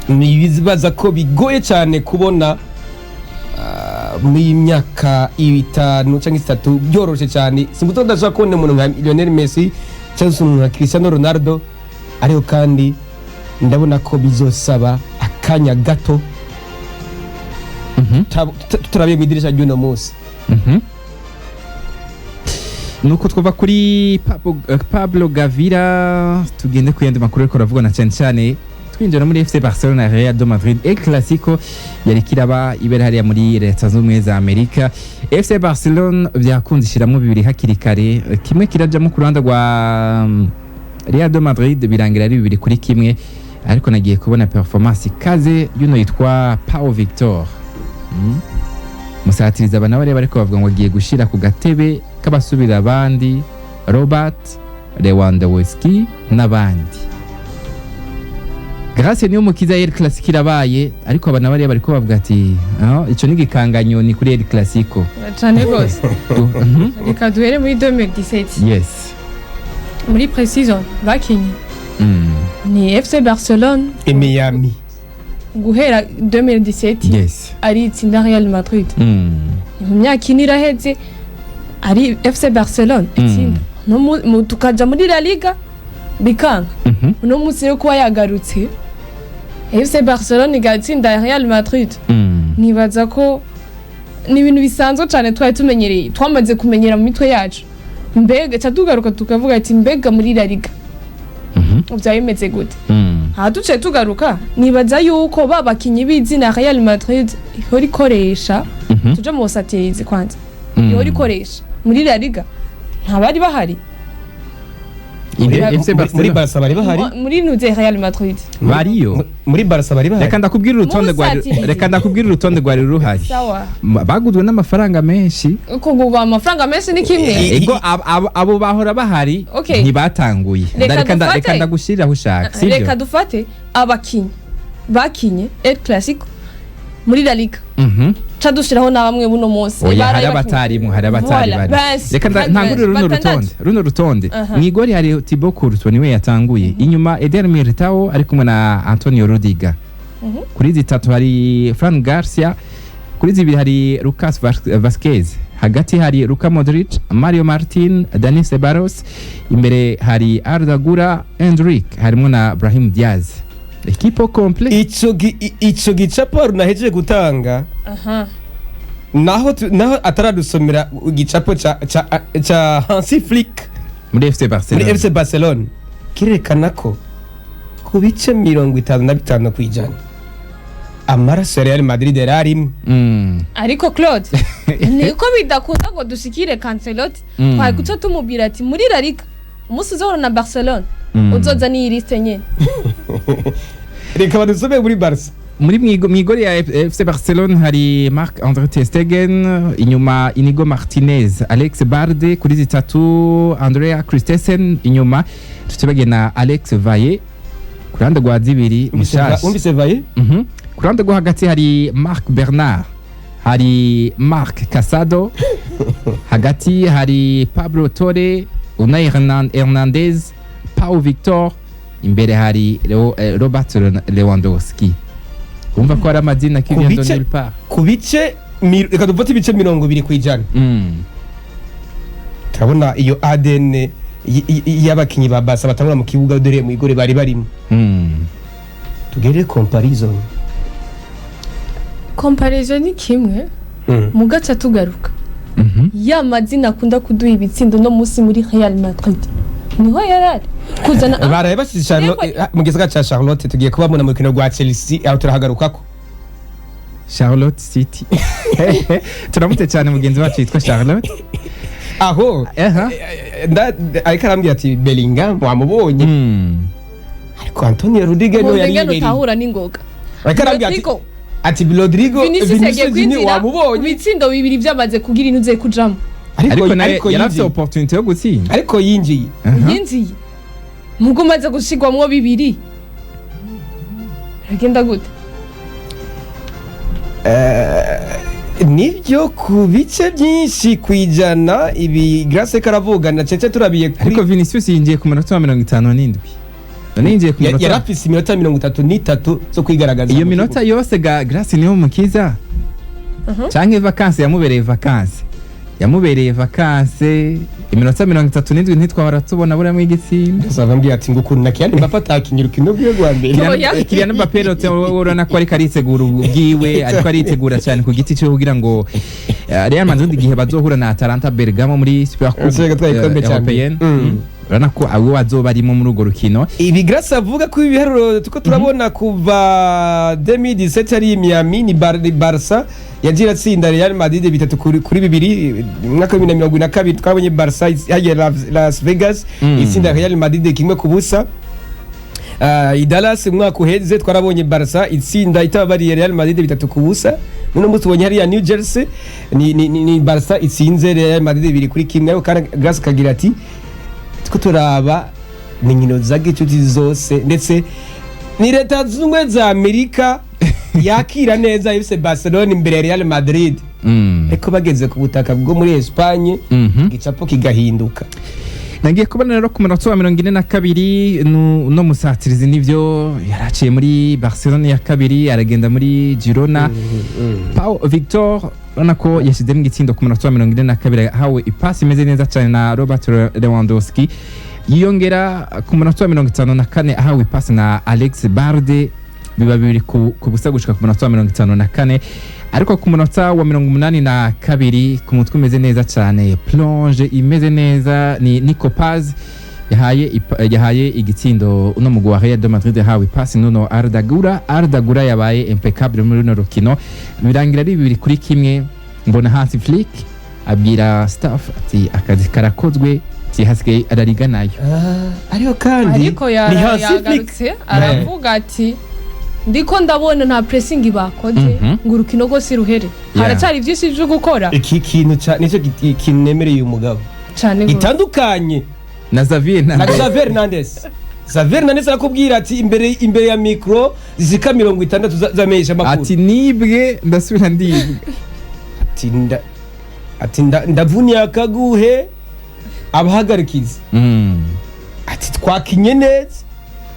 nibaza ko bigoye cyane kubona muri iyi myaka 5 cyangwa 3 byoroshe cyane. Simbuto ndashaka kubona umuntu nka Lionel Messi cyangwa se umuntu nka Cristiano Ronaldo, ariko kandi ndabona ko bizosaba akanya gato tutarabiye mu idirisha ry'uno munsi. Nuko twava kuri Pablo Gavira, tugende ku yandi makuru ariko aravugwa, na cyane cyane twinjira muri FC Barcelona Real de Madrid, El Clasico yari kiraba ibera hariya muri Leta Zunze Ubumwe za Amerika. FC Barcelona byakunze ishiramwo 2 hakiri kare, kimwe kirajamo ku ruhande rwa Real de Madrid, birangira ari 2-1. Ariko nagiye kubona performance ikaze y'uno yitwa Pau Victor. Musatiriza abana bariya bariko bavuga ngo agiye gushira ku gatebe k'abasubira abandi Robert Lewandowski n'abandi. Grace niyo mukiza, El Clasico irabaye, ariko abana bariya bariko bavuga ati: "Ah, ico ni igikanganyo, ni kuri El Clasico." Cyane rwose. Reka duhere muri 2017, muri pre-season bakinye ni FC Barcelone I Miami. Guhera 2017 ari itsinda Real Madrid. Mu myaka 4 iraheze ari FC Barcelone itsinda. No tukaja muri La Liga bikanka. Uno munsi rero kuba yagarutse FC Barcelone igatsinda Real Madrid, nibaza ko ni ibintu bisanzwe cyane twari tumenyereye, twamaze kumenyera mu mitwe yacu. Mbega ca tugaruka tukavuga ati: mbega muri La Liga byaba bimeze gute? Aha duciye tugaruka, nibaza yuko ba bakinyi b'izina Real Madrid ihora ikoresha, tuje mu busatirizi kwanza, ihora ikoresha muri La Liga ntabari bahari. FC Muri Barcelona. Barca bari bahari. Muri nuze Real Madrid. Bariyo. Muri Barca bari bahari. Reka ndakubwira urutonde rwari Mu busatirizi. Reka ndakubwira urutonde rwari ruhari. Sawa. Baguzwe n'amafaranga menshi. Kugurwa amafaranga menshi ni kimwe. Ego, abo bahora bahari ntibatanguye. Reka Reka ndagushyirira aho ushaka, sibyo? Reka dufate abakinyi bakinye El Clasico muri La Liga, ca dushiraho na bamwe buno munsi Oya, baraye hari bakinye. abatarimo, hari abatari Voilà, bari. basi, Reka ntangurire runo batandatu. rutonde, runo rutonde. Mw'igori hari Thibaut Courtois, niwe yatanguye. Inyuma Eder Militao ari kumwe na Antonio Rudiger. Kuri zitatu hari Fran Garcia, kuri zibiri hari Lucas Vazquez, hagati hari Luka Modric, Mario Martin, Dani Ceballos, imbere hari Arda Güler, Endrick, harimo na Brahim Diaz. Equipe complete. Ico gicapo nahejeje gutanga, naho ataradusomera igicapo ca Hansi Flick muri FC muri Barcelona. FC Barcelona, kirerekana ko ku bice 55% amaraso ya Real Madrid yari arimwo. Ariko Claude, niko bidakunda ngo dushikire Ancelotti. Twari guca tumubwira ati: muri La Liga umunsi uzohura na Barcelona, uzoza n'iyi liste nyene. Reka badusome muri Barca. Muri mwigori ya FC Barcelone hari Marc Andre ter Stegen, inyuma Inigo Martinez, Alex Balde, kuri zitatu Andrea Christensen, inyuma tutibagiye na Alex Valle ku ruhande rwa zibiri mushasha. Wumvise Valle? Ku ruhande rwo hagati hari Marc Bernard, hari Marc Casado, hagati hari Pablo Torre, Unai Hernandez, Pau Victor, imbere hari Robert Lewandowski. Urumva ko hari amazina qui Ku vient de bice- nulle part. Ku bice reka dufate ibice 20%, turabona iyo ADN y'abakinyi ba Barca batangura mu kibuga, dore mu igore bari barimo. Tugere comparison. Comparaison ni kimwe, mugaca tugaruka ya mazina akunda kuduha ibitsindo no munsi muri Real Madrid niho yarari kuzana. Baraye bashyize Charlotte mu gisagara ca Charlotte, tugiye kubabona mu rukino rwa Chelsea, aho turahagarukako. Charlotte City, turamutse cyane mugenzi wacu yitwa Charlotte. Aho ariko arambwira ati: Bellingham wamubonye, ariko Antonio Rudiger niwe yari Muzengano yibereye. utahura n'ingoga. Ariko arambwira ati Rodrigo, ati Rodrigo, Vinicius yagiye Vinicius Junior kwinjira wamubonye, ibitsindo bibiri byamaze kugira inuze kujamo. Ariko nawe ariko yari afite yinjiye opportunity yo gutsinda. Ariko yinjiye. Yinjiye mugo umaze gushigwamwo bibiri, biragenda gute? Nibyo, ku bice byinshi ku ijana ibi Grace karavugana cece turabiye kuri. Ariko Vinicius yinjiye ku munota wa 57, none yinjiye ku Yari munota afise iminota 33 zo kwigaragaza iyo mu minota kibuga. yose ga Grace niyo mukiza canke vacances yamubereye, vacances yamubereye vacances, iminota 37 ntitwahora tubona buramo igitsinda. Ndasaba mbwira ati ngo ukuntu na Kylian Mbappe atakinye urukino rwiwe rwa mbere. Oya. Kylian Mbappe rero urabona ko ariko aritegura ubwiwe, ariko aritegura cyane ku giti cyiwe kugira ngo Real Madrid igihe bazohura na Atalanta Bergamo muri Super Coupe Ese gatwaye igikombe cya mbere. Européenne. Urabona ko abo bazoba barimo muri urwo rukino. Ibi Grace avuga ko ibiharuro tuko turabona kuva 2017 ari Miami ni Barca yagiye iratsinda Real Madrid 3-2. Mu mwaka wa 2022 twabonye Barca hagiye Las Vegas itsinda Real Madrid 1-0. I Dallas umwaka uheze twarabonye Barca itsinda itababariye Real Madrid 3-0. None umunsi tubonye hariya New Jersey ni Barca itsinze Real Madrid 2-1. Ariko kandi Grace kagira ati Two turaba ni inkino za gicuti zose, ndetse ni Leta Zunze Ubumwe za Amerika yakira neza FC Barcelona imbere ya Real Madrid, ariko bageze ku butaka bwo muri Espagne, igicapo kigahinduka. Nagiye kubona rero ku munota wa 42, no musatirizi nivyo yaraciye muri Barcelona ya kabiri, aragenda muri Girona, Pau Victor, urabona ko yashyizemo igitsindo ku munota wa 42, ahawe ipasi imeze neza cyane na Robert Lewandowski. Yiyongera ku munota wa 54, ahawe ipasi na Alex Barde, biba 2-0 gushika ku munota wa 54. Ariko ku munota wa 82, ku mutwe umeze neza cyane, plonge imeze neza, ni Nico Paz yahaye igitsindo uno mugwi wa Real de Madrid, yahawe ipasi nuno Arda Güler. Arda Güler yabaye impeccable muri runo rukino, birangira ari 2-1. Mbona Hansi Flick abwira staff ati akazi karakozwe, ati hasigaye La Liga nayo. Ariko kandi ariko ni Hansi Flick. Yagarutse aravuga ati ndiko ndabona nta pressing bakoze ngo urukino rwose ruhere, haracyari byinshi byo gukora. Iki kintu nicyo kinemereye uyu mugabo cyane gose. Gitandukanye na Xavier na Hernandez. Xavier Hernandez. Xavier Hernandez arakubwira ati imbere ya mikro zishika 60 z'amenyesha makuru, ati nibwe ndasubira ndibwe. Ati ndavuniye akaguhe abahagarikizi, ati twakinye neza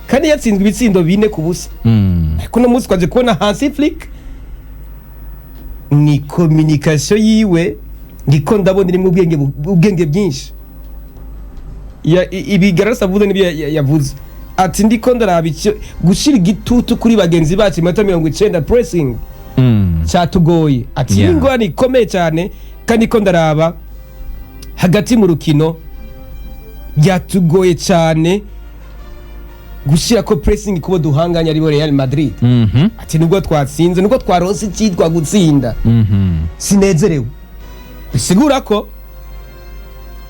kandi yatsinzwe ibitsindo 4-0. Ariko uno munsi twaje kubona Hansi Flick, ni communication yiwe ndiko ndabona irimo ubwenge bwinshi. Ibi Garasi avuze nibyo yavuze ati ndiko ndaraba icyo gushyira igitutu kuri bagenzi bacu iminota 90, pressing cyatugoye, ati ingorane ikomeye cyane, kandi ko ndaraba hagati mu rukino byatugoye cyane gushyira ko pressing kubo duhanganye aribo Real Madrid. Ati nubwo twatsinze, nubwo twaronse icyitwa gutsinda, sinezerewe. Bisigura ko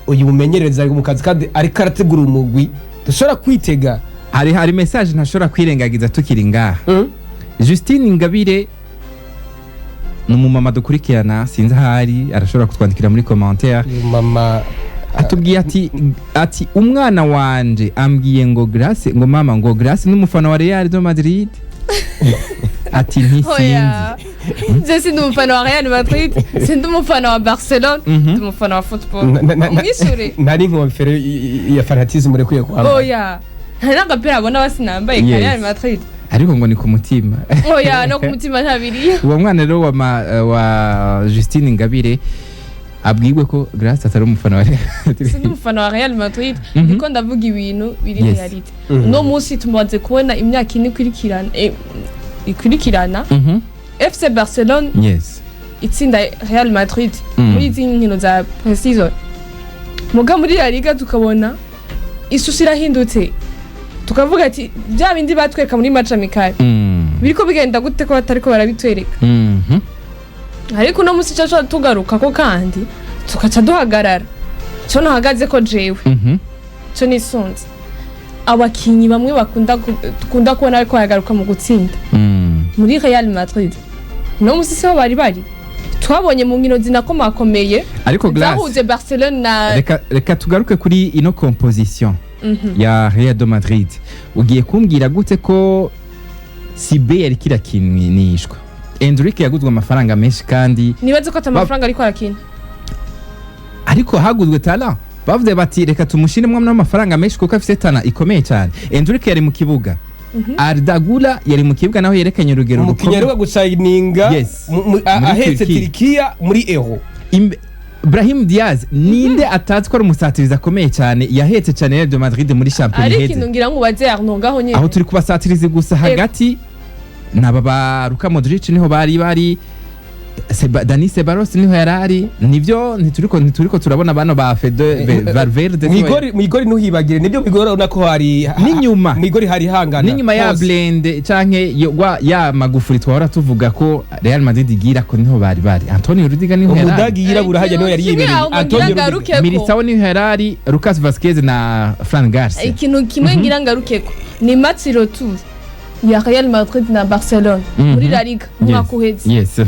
uyu mumenyereza ari mu kazi kandi ariko arategura umugwi dushobora kwitega. Hari message ntashobora kwirengagiza tukiri ngaha. Justine Ingabire ni umumama dukurikirana, sinzi ahari, arashobora kutwandikira muri commentaire. Uyu mama Atubwiye ati umwana wanje ambwiye ngo Grace, ngo mama, ngo Grace n'umufana wa Real de Madrid, ati ntisinzi. Oya, je sindi umufana wa Real Madrid, sindi umufana wa Barcelona, ndi umufana wa football. Umwishure. Nari inkofero ya fanatisme urekwiye kwambara. Oya, nta n'agapira abona basinambaye ka Real Madrid. Ariko ngo ni ku mutima. Oya, no ku mutima ntabiriyo. Uwo mwana rero wa Justine Ingabire abwiwe ko Grace atari umufana wa Real Madrid. Sindi umufana wa Real Madrid, ndiko ndavuga ibintu biri réalité. Uno munsi tumaze kubona imyaka 4 ikurikirana FC Barcelone itsinda Real Madrid muri izi nkino za pre-season, muga muri La Liga tukabona ishusho irahindutse, tukavuga ati bya bindi batwereka muri match amical biriko bigenda gute ko batariko barabitwereka? Ariko uno munsi caca tugaruka ko kandi tukaca duhagarara co nahagaze ko jewe, co nisunze abakinyi bamwe bakunda dukunda kubona ariko baragaruka mu gutsinda muri Real Madrid, uno munsi siho bari bari, twabonye mu nkino zinakomakomeye Ariko Grace, zahuze Barcelone na reka tugaruke kuri ino composition ya Real de Madrid. Ugiye kumbwira gute ko Sibe yari kirakinishwa, Endrick yaguzwe amafaranga menshi kandi Nibaze ko ata mafaranga ariko arakina. Ariko haguzwe talent, bavuze bati reka tumushiremo n'amafaranga menshi kuko afite talent ikomeye cyane. Endrick yari mu kibuga, Arda Güler yari mu kibuga, naho yerekanye urugero Umukinnyi rukomeye. aheruka gusayininga Muri ahetse Turkiya. Turikiya muri Euro. Brahim Diaz, ninde atazi ko ari umusatirizi akomeye cyane, yahetse cyane Real de Madrid muri shampiyona Ariko iheze? ikintu ngira ngo ubaze Arnaud ngaho nyene. Aho turi kubasatirizi gusa, hagati naba ba Luka Modric niho bari, Dani Ceballos niho yarari, nivyo ntituriko turabona bano ba Fede Valverde niho Mwigori ntuhibagire nibyo, mwigori urabona ko hari N'inyuma. Mwigori hari hangana N'inyuma ya hose. blende canke ya magufuri twahora tuvuga ko Real Madrid igira ko niho bari, Antonio Rudiger niho yarari. Umudagi yirabura hajya niho yari Kimwe yibereye. aho ngo ngira Antonio Rudiger. ngarukeko. Militao niho yarari, Lucas Vazquez na Fran Garcia. Ikintu kimwe ngira ngarukeko ni match retour ya Real Madrid na Barcelone muri La Liga umwaka uheze.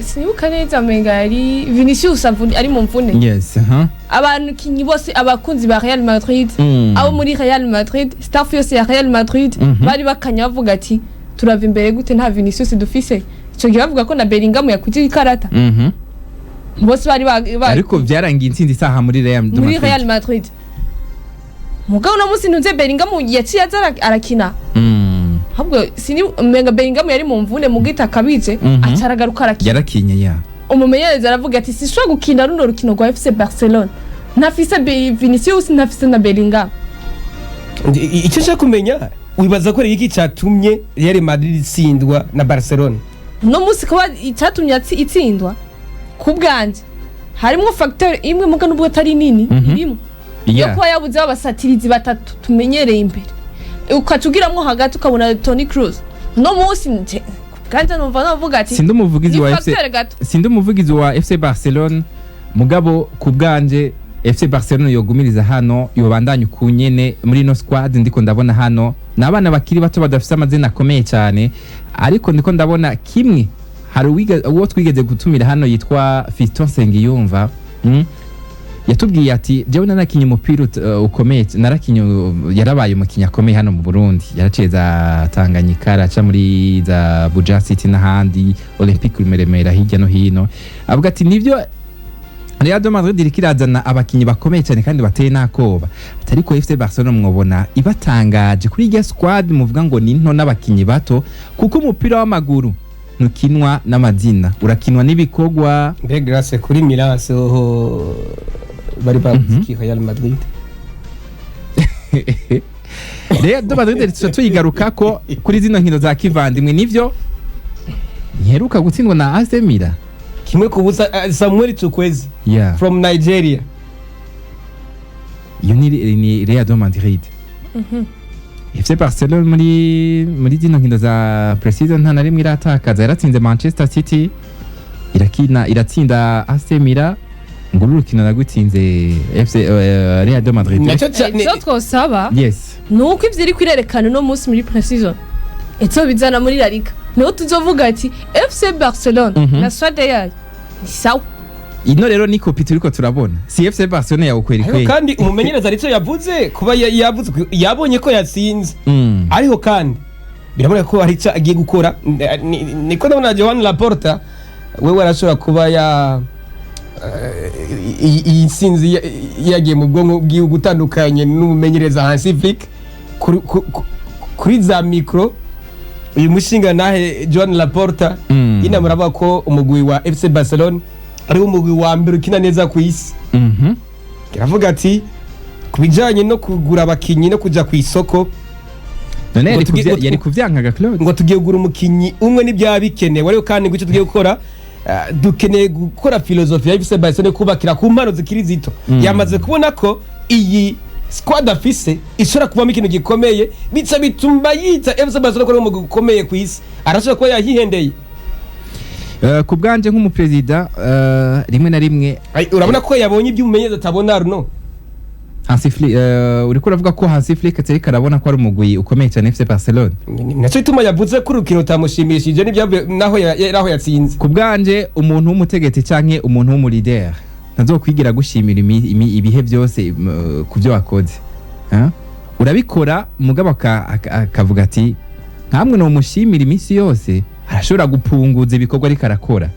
Sinibuka neza, menga yari Vinicius ari mu mvune. Yes, aha. Abakinyi bose, abakunzi ba Real Madrid, abo muri Real Madrid, staff yose ya Real Madrid, bari bakanya bavuga ati: "Turava imbere gute nta Vinicius dufise?" Ico gihe bavuga ko na Bellingham yakuje ikarata. Bose bari Ariko byarangiye intsinzi isaha muri Real de muri Madrid. Real Madrid. Mugabo uno munsi ntuze Bellingham yaciye aza arakina. Ahubwo sini umenga Bellingham yari mu mvune mu gita akabije, aca aragaruka arakina. Yarakinye ya. Umumenyereza aravuga ati: "Sishobora gukina runo rukino rwa FC Barcelona ntafise Vinicius, ntafise na Bellingham." Icyo nshaka kumenya, wibaza ko ari iki cyatumye Real Madrid itsindwa na Barcelona? Uno munsi kuba icyatumye itsindwa, ku bwanjye harimwo facteur imwe, muga nubwo atari nini, irimo yo kuba yabuze abasatirizi batatu tumenyereye imbere, ukaca ugiramwo hagati ukabona Toni Kroos. Uno munsi nje ku bwanjye numva navuga ati Sindi umuvugizi ni wa FC facteur gato. Sindi umuvugizi wa FC Barcelona, mugabo ku bwanje FC Barcelona yogumiriza hano, yobandanya ukunyene muri ino squad. Ndiko ndabona hano ni abana bakiri bato badafise amazina akomeye cyane, ariko ndiko ndabona kimwe, hari uwo twigeze gutumira hano yitwa Fiston Sengiyumva, Yatubwiye ati: "Jewe narakinye umupira ukomeye, narakinye, yarabaye umukinyi akomeye hano mu Burundi, yaraciye za Tanganyika, araca muri za Buja City n'ahandi, Olympique Remera, hirya no hino." Avuga ati: "Nivyo, Real de Madrid iriko irazana abakinyi bakomeye cyane kandi bateye n'akoba, ati ariko FC Barcelona mwobona ibatangaje kuri irya squad muvuga ngo ni nto n'abakinyi bato, kuko umupira w'amaguru ntukinwa n'amazina, urakinwa n'ibikorwa." Mbe Grace, kuri Milan hoho bari babuze iki Real Madrid? Real de Madrid tuca tuyigarukako kuri zino nkino za kivandimwe. Nivyo, ntiheruka gutsindwa na AC Milan. 1-0, Samuel Chukwueze from Nigeria. Iyo ni Real de Madrid. FC Barcelona muri zino nkino za pre-season nta na rimwe iratakaza. Yaratsinze Manchester City, irakina, iratsinda AC Milan, ngo uru rukino nagutsinze FC Real de Madrid. Nacyo Icyo twosaba ni uko ivyo iriko irerekana uno munsi muri pre-season bizana muri La Liga, niho tuzovuga ati FC Barcelona na squad yayo ni sawa. Ino rero ni copie turiko turabona, si FC Barcelona yawe kweri Ariko kweri. kandi umumenyereza aricyo yavuze, kuba yavuze yabonye ko yatsinze, ariko kandi biraboneka ko hari icyo agiye gukora. Niko ndabona Joan Laporta wewe arashobora kuba ya iyi nsinzi yagiye mu bwonko bwiwe gutandukanye n'umumenyereza Hansi Flick kuri za micro. Uyu mushinga nahe Joan Laporta yina muraba ko umugwi wa FC Barcelona ari wo mugwi wa mbere ukina neza ku isi. Iravuga ati ku bijyanye no kugura abakinyi no kujya ku isoko, None Ngo yari kuvyankaga, Claude? ngo tugiye kugura umukinyi umwe n'ibyaba bikenewe, ariko kandi ngo icyo tugiye gukora, dukeneye gukora philosophie ya FC Barcelona kubakira ku mpano zikiri zito. Yamaze kubona ko iyi squad afise ishobora kuvamo ikintu gikomeye, bica bituma yita FC Barcelona ko ari umugwi ukomeye ku isi. Arashobora kuba yahihendeye. Ku bwanje nk'umuperezida, rimwe na rimwe Ai, urabona ko yabonye ibyo umumenyereza atabona runo. Hansi Flick, uriko uravuga ko Hansi Flick atariko arabona ko ari umugwi ukomeye cyane FC Barcelona? Nacyo gituma yavuze ko urukino rutamushimishije n'ibyavuye naho naho yatsinze. Ku bwanje, umuntu w'umutegetsi canke umuntu w'umu leader ntazokwigira gushimira ibihe byose ku byo wakoze. Ha? Urabikora, mugabo akavuga ati nkamwe nomushimira iminsi yose, arashobora gupunguza ibikorwa ariko arakora.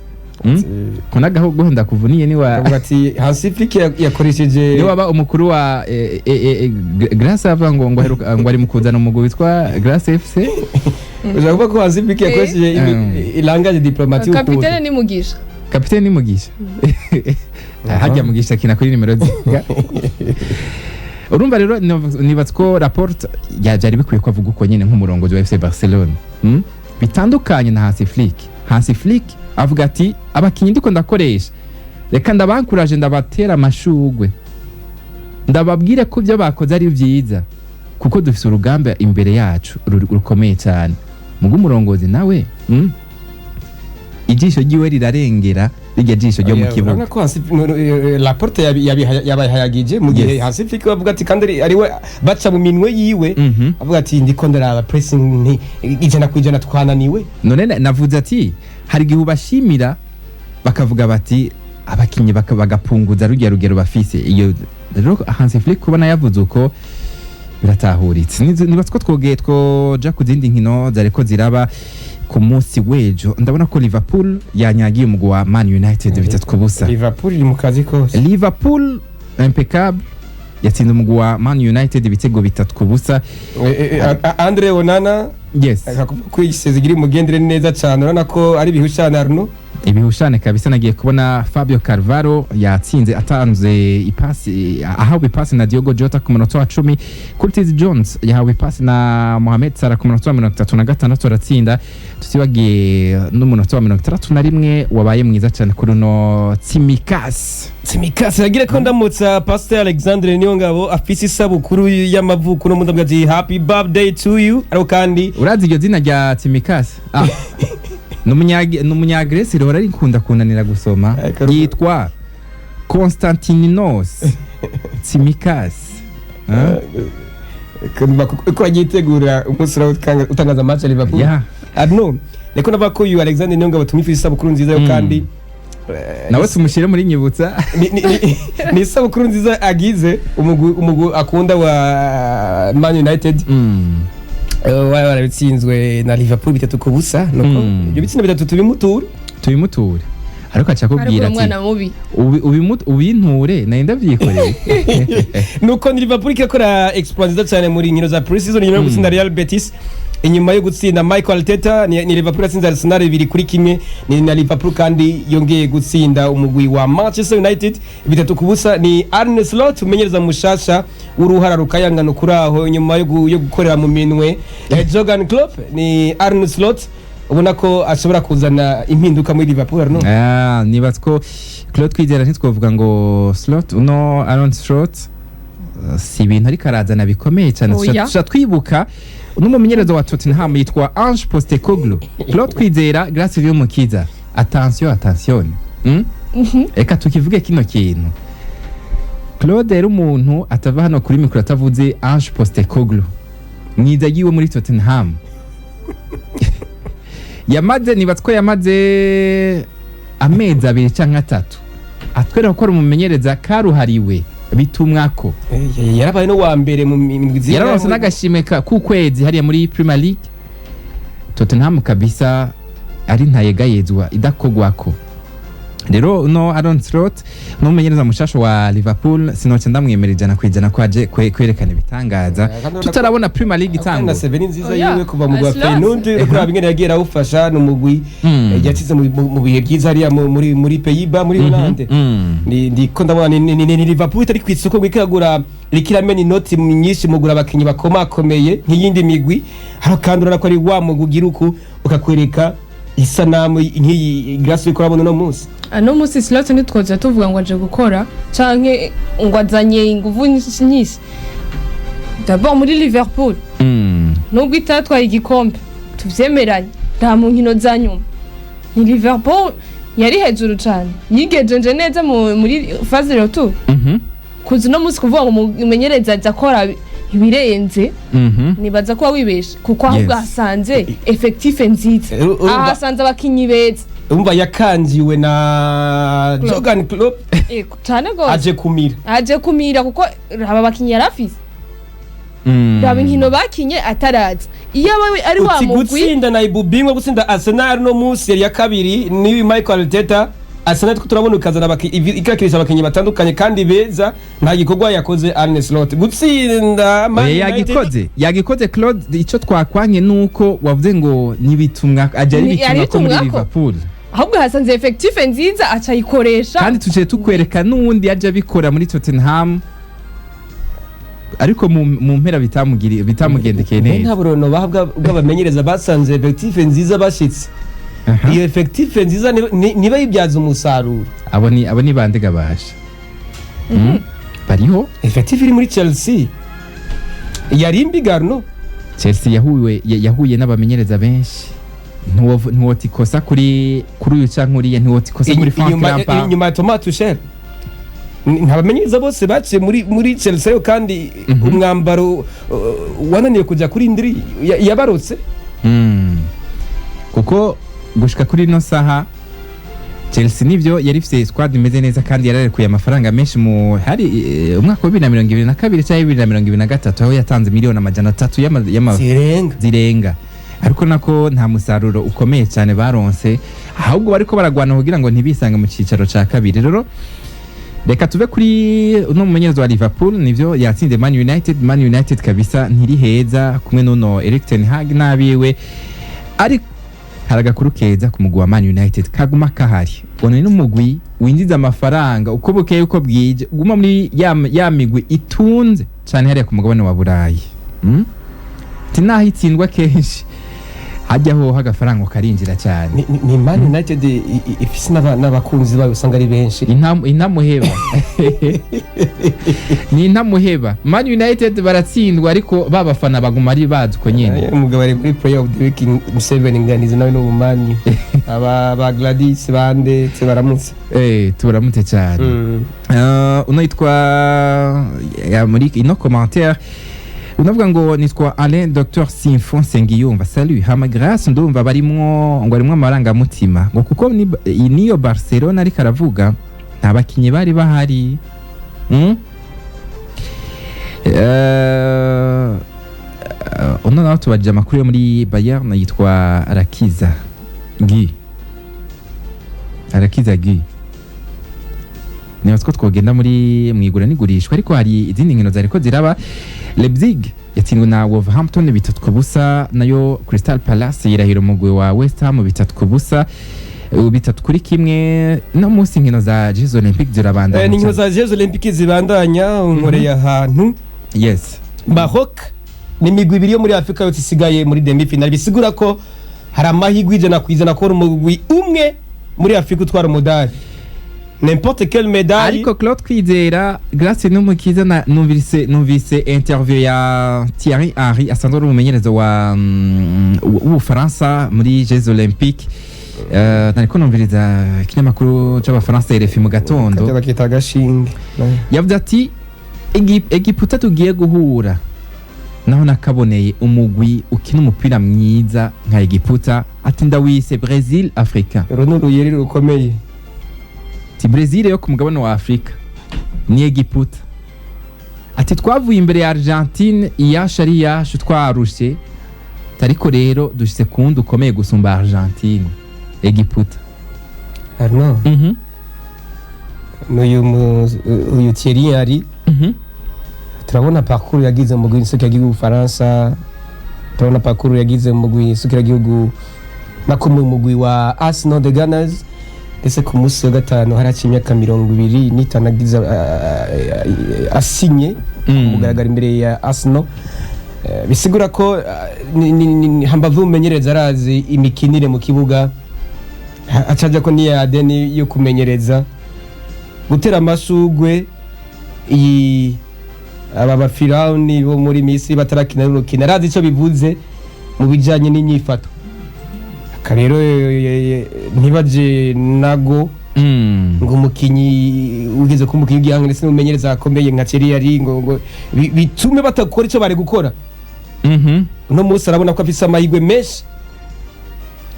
Ko nagaho ndakuvuniye ni wa Avuga ati Hansi Flick yakoresheje niwe waba umukuru wa Grace, avuga ngo aheruka, ngo ari mu kuzana umugwi witwa Grace FC. Ushaka kuvuga ko Hansi Flick yakoresheje langage diplomatique ukuntu. Kapitene ni Mugisha. Kapitene ni Mugisha. Hajya Mugisha akina kuri nimero zinga? Urumva rero nibatse ko Laporta byari bikwiye ko avuga uko nyine nk'umurongozi wa FC Barcelona, Bitandukanye na Hansi Flick. Hansi Flick avuga ati: "Abakinyi ndiko ndakoresha, reka ndabankuraje, ndabatera amashugwe, ndababwire ko ibyo bakoze ari byiza, kuko dufise urugamba imbere yacu rukomeye cyane." Mugo umurongozi nawe, Ijisho ryiwe rirarengera rirya jisho ryo mu Oya, kibuga. Urabona ko Hansi no, no, Laporte yabihayagije mu gihe Hansi Flick bavuga ati kandi ari we baca mu minwe yiwe, avuga ati ndiko ndaraba pressing 100% twananiwe. None navuze ati hari igihe ubashimira. Bakavuga bati abakinyi bagapunguza rujya rugero bafise. Iyo rero Hansi Flick kubona yavuze uko biratahuritse. Niba two twogeye twoja ku zindi nkino zariko ziraba ku munsi w'ejo, ndabona ko Liverpool yanyagiye umugwi wa Man United 3-0. Liverpool iri mu kazi kose. Liverpool impeccable, yatsinze umugwi wa Man United ibitego 3-0. Andre Onana akavuga ko iyi igira umugendere neza cyane, urabona ko ari ibihushane, Arno. Ibihushane kabisa. Nagiye kubona Fabio Carvalho yatsinze, atanze ipasi, ahawe ipasi na Diogo Jota ku munota wa 10. Curtis Jones yahawe ipasi na Mohamed Salah ku munota wa 36, aratsinda. Tutibagiye n'umunota wa 61 wabaye mwiza cyane kuri uno Tsimikas. Tsimikas yagira ko ndamutsa Pastor Alexandre Niyongabo afise isabukuru y'amavuko no mundabwa ati happy birthday to you, ariko kandi Urazi iryo zina rya Tsimikas? Ah. Ni umunyagresi, rihora rikunda kunanira gusoma. Yitwa Constantininos Tsimikas. Ah? Ko agitegura umunsi utangaza match ya Liverpool. Arno, niko navuga ko uyu Alexandre Niyongabo tumwifuriza isabukuru nziza yo kandi Nawe tumushyire muri nyibutsa. Ni isabukuru nziza agize umugwi akunda wa Man United. Warabitsinzwe na Liverpool 3-0, nuko ibyo bitsinda bitatu tubimuture. Tubimuture, ariko aca ariko akubwira uri ati umwana mubi. Ubinture nari ndavyikoreye. Nuko ni Liverpool ikakora exploit nziza cyane muri nkino za pre-season inyuma yo gutsinda Real Betis, inyuma yo gutsinda Michael Arteta. Ni Liverpool yatsinze Arsenal 2-1. Ni na Liverpool kandi yongeye gutsinda umugwi wa Manchester United 3-0. Ni Arne Slot, umenyereza mushasha w'uruhara rukayangana kuri aho inyuma yo gukorera mu minwe Jurgen Klopp. Ni Arne Slot ubona ko ashobora kuzana impinduka muri Liverpool, Arno. Ah, nibaza ko Claude Kwizera ntitwovuga ngo Slot, uno Aaron Slot, si ibintu ariko arazana bikomeye cyane. Oya. Tuca twibuka n'umumenyereza wa Tottenham yitwa Ange Postecoglou. Claude Kwizera, Grace Mukiza, attention, attention. Reka tukivuge kino kintu. Claude rero, umuntu atava hano kuri mikoro atavuze Ange Postecoglou mwiza yiwe muri Tottenham yamaze, nibatse ko yamaze amezi 2 cyangwa 3 atwereka ko ari umumenyereza karuhariwe bitumwako. Yarabaye no wa mbere mu migwi Yararonse n'agashimwe k'ukwezi hariya muri Premier League. Tottenham kabisa ari ntayegayezwa, idakogwako. Rero no Aaron Slot n'umumenyereza mushasha wa Liverpool, sinoce ndamwemera 100% ko aje kwerekana ibitangaza tutarabona Premier League na itangura. Seven nziza Oya, yiwe kuva mu gwa Slot. Feyenoord, uriko ingene yagiye arawufasha, ni umugwi yatsinze mu bihe byiza hariya muri Pays-Bas, muri Hollande. Ni ndiko ndabona ni Liverpool itari ku isoko ngo ikiragura, iriko iramena inoti nyinshi mugura abakinyi bakomakomeye nk'iyindi migwi. Hano kandi urabona ko ari wa mugwi ugira uku ukakwereka isanamu nk'iyi Grace uriko urabona uno munsi. Ano munsi Slot ntitwoza tuvuga ngo aje gukora canke ngo azanye inguvu nyinshi. D'abord muri Liverpool, nubwo itatwaye igikombe, tuvyemeranye, nta mu nkino za nyuma ni Liverpool yari hejuru cane, yigejeje neza muri phase retour. Kuza uno munsi kuvuga ngo umumenyereza aza akora ibirenze, nibaza ko wibeshe, kuko ahubwo ahasanze effectif nziza, ahasanze abakinyi beza. Umva, yakanjiwe na Klopp. Jurgen Klopp. Ego, cane gose. Aje kumira. Aje kumira, kuko aba bakinyi yarafise, raba inkino bakinye ataraza, iyo aba ari wa Uti mugwi gutsinda na Ibubingwa, gutsinda Arsenal no munsi yari ya kabiri ni Michael Arteta. Arsenal two turabona ukazana ikakirisha abakinyi batandukanye kandi beza. Nta gikorwa yakoze Arne Slot gutsinda Man Oya, United. yagikoze, yagikoze Claude. Icyo twakwanye nuko wavuze ngo nibitumwa aje ari bitumwa ko muri aribitumwako. Liverpool. Ahubwo hasanze effectif nziza, acayikoresha. Kandi tuciye tukwereka n'uwundi yaje abikora muri Tottenham, ariko mu mpera bitamugendekeye Mbe neza. Nta burono bahabwa bw'abamenyereza basanze effectif nziza bashitse. Iyo effectif nziza niba yibyaza umusaruro. Abo ni bande gabasha? Bariho. Effectif iri muri Chelsea yari mbi, Garno. Chelsea yahuye n'abamenyereza benshi. Ntiwotikosa kuri uyu canke uriya, ntiwotikosa kuri Frank Lampard. Inyuma ya Thomas Tuchel ntabamenyereza bose baciye muri Chelsea ariko kandi umwambaro wananiwe kujya kuri ndiri yabarotse. Kuko gushika kuri ino saha Chelsea nivyo yari ifise squad imeze neza kandi yararekuye amafaranga menshi mu hari umwaka wa 2022 cyangwa 2023, aho yatanze miliyoni 300 zirenga. Zirenga, ariko nako nta musaruro ukomeye cyane baronse, ahubwo bariko baragwana kugira ngo ntibisange mu cicaro ca kabiri. Rero reka tuve kuri uno mumenyereza wa Liverpool. Nivyo yatsinze Man United. Man United kabisa ntiri heza kumwe n'uno Erik ten Hag n'abiwe, ariko hari agakuru keza ku mugwi wa Man United kaguma kahari. Uno ni n'umugwi winjiza amafaranga uko bukeye uko bwije, uguma muri ya migwi itunze cyane hariya ku mugabane wa Burayi. Ati naho itsindwa kenshi, hajya hoho agafaranga karinjira cyane. Ni Man United ifise n'abakunzi bayo usanga ari benshi. Intamuheba ni intamuheba. Man United baratsindwa, ariko ba bafana baguma ari bazi uko nyene. Umugabo ari muri Player of the Week, Museveni nganizi nawe n'ubumanyi aba ba Gladys bande baramutse. Turamutse cyane. Uno yitwa ya muri ino commentaire unavuga ngo nitwa Alain Dr Simfon Sengiyumva, salut. Hama Grace, ndumva barimwo ngo arimwo amarangamutima, ngo kuko iyi niyo Barcelona ariko aravuga nta bakinyi bari bahari. Uno nawe tubajije amakuru yo muri Bayern, yitwa Arakiza Guy, Arakiza Guy. Niba two twogenda muri mwigura n'igurishwa, ariko hari izindi nkino zariko ziraba. Leipzig yatsinzwe na Wolverhampton 3-0, nayo Crystal Palace yirahira umugwi wa West Ham 3-0, 3-1. No munsi inkino za Jeux Olympiques zirabandanya. Ni inkino za Jeux Olympiques zibandanya, unkoreye ahantu. Maroc ni imigwi ibiri yo muri Afrika yose isigaye muri demi finale, bisigura ko hari amahirwe 100% ko umugwi umwe muri Afrika utwara umudari, n'importe quelle médaille. Ariko Claude Kwizera, Grace n'umukiza na numvise interview ya Thierry Henry asanzwe ari umumenyereza wa w'Ubufaransa muri Jeux Olympiques. Nariko numviriza ikinyamakuru c'Abafaransa RFI mu gatondo. Kajya bakita agashinge. Yavuze ati: "Egiputa tugiye guhura naho nakaboneye umugwi ukina umupira mwiza nka Egiputa." Ati: "Ndawise Brazil Africa." Uru ni uruyeri rukomeye. Ati: "Brazil yo ku mugabane wa Afrika ni Egiputa." Ati: "Twavuye imbere ya Argentine iyasha ari iyashu twarushe, ariko rero dushyize ku wundi ukomeye gusumba Argentine, Egiputa." Arno, n'uyu uyu Thierry Henry, turabona parcours yagize mu mugwi w'igihugu Ubufaransa, turabona parcours yagize mu mugwi w'igihugu nako mu mugwi wa Arsenal, the Gunners, ndetse ku munsi wa gatanu haraciye imyaka 25 agize asinye mugaragara imbere ya Arsenal. Bisigura ko hambavu umumenyereza arazi imikinire mu kibuga, acaja ko niya ADN yo kumenyereza gutera amashugwe iyi aba bafirawuni bo muri Misiri batarakina n'urukino, arazi icyo bivuze mu bijanye n'inyifato. Aka rero ntibaje nago ngo umukinyi ugeze ku mukinyi w'igihanga ndetse n'umumenyereza akomeye nka Thierry Henry ngo bitume batakora icyo bari gukora. Uno munsi arabona ko afise amahirwe menshi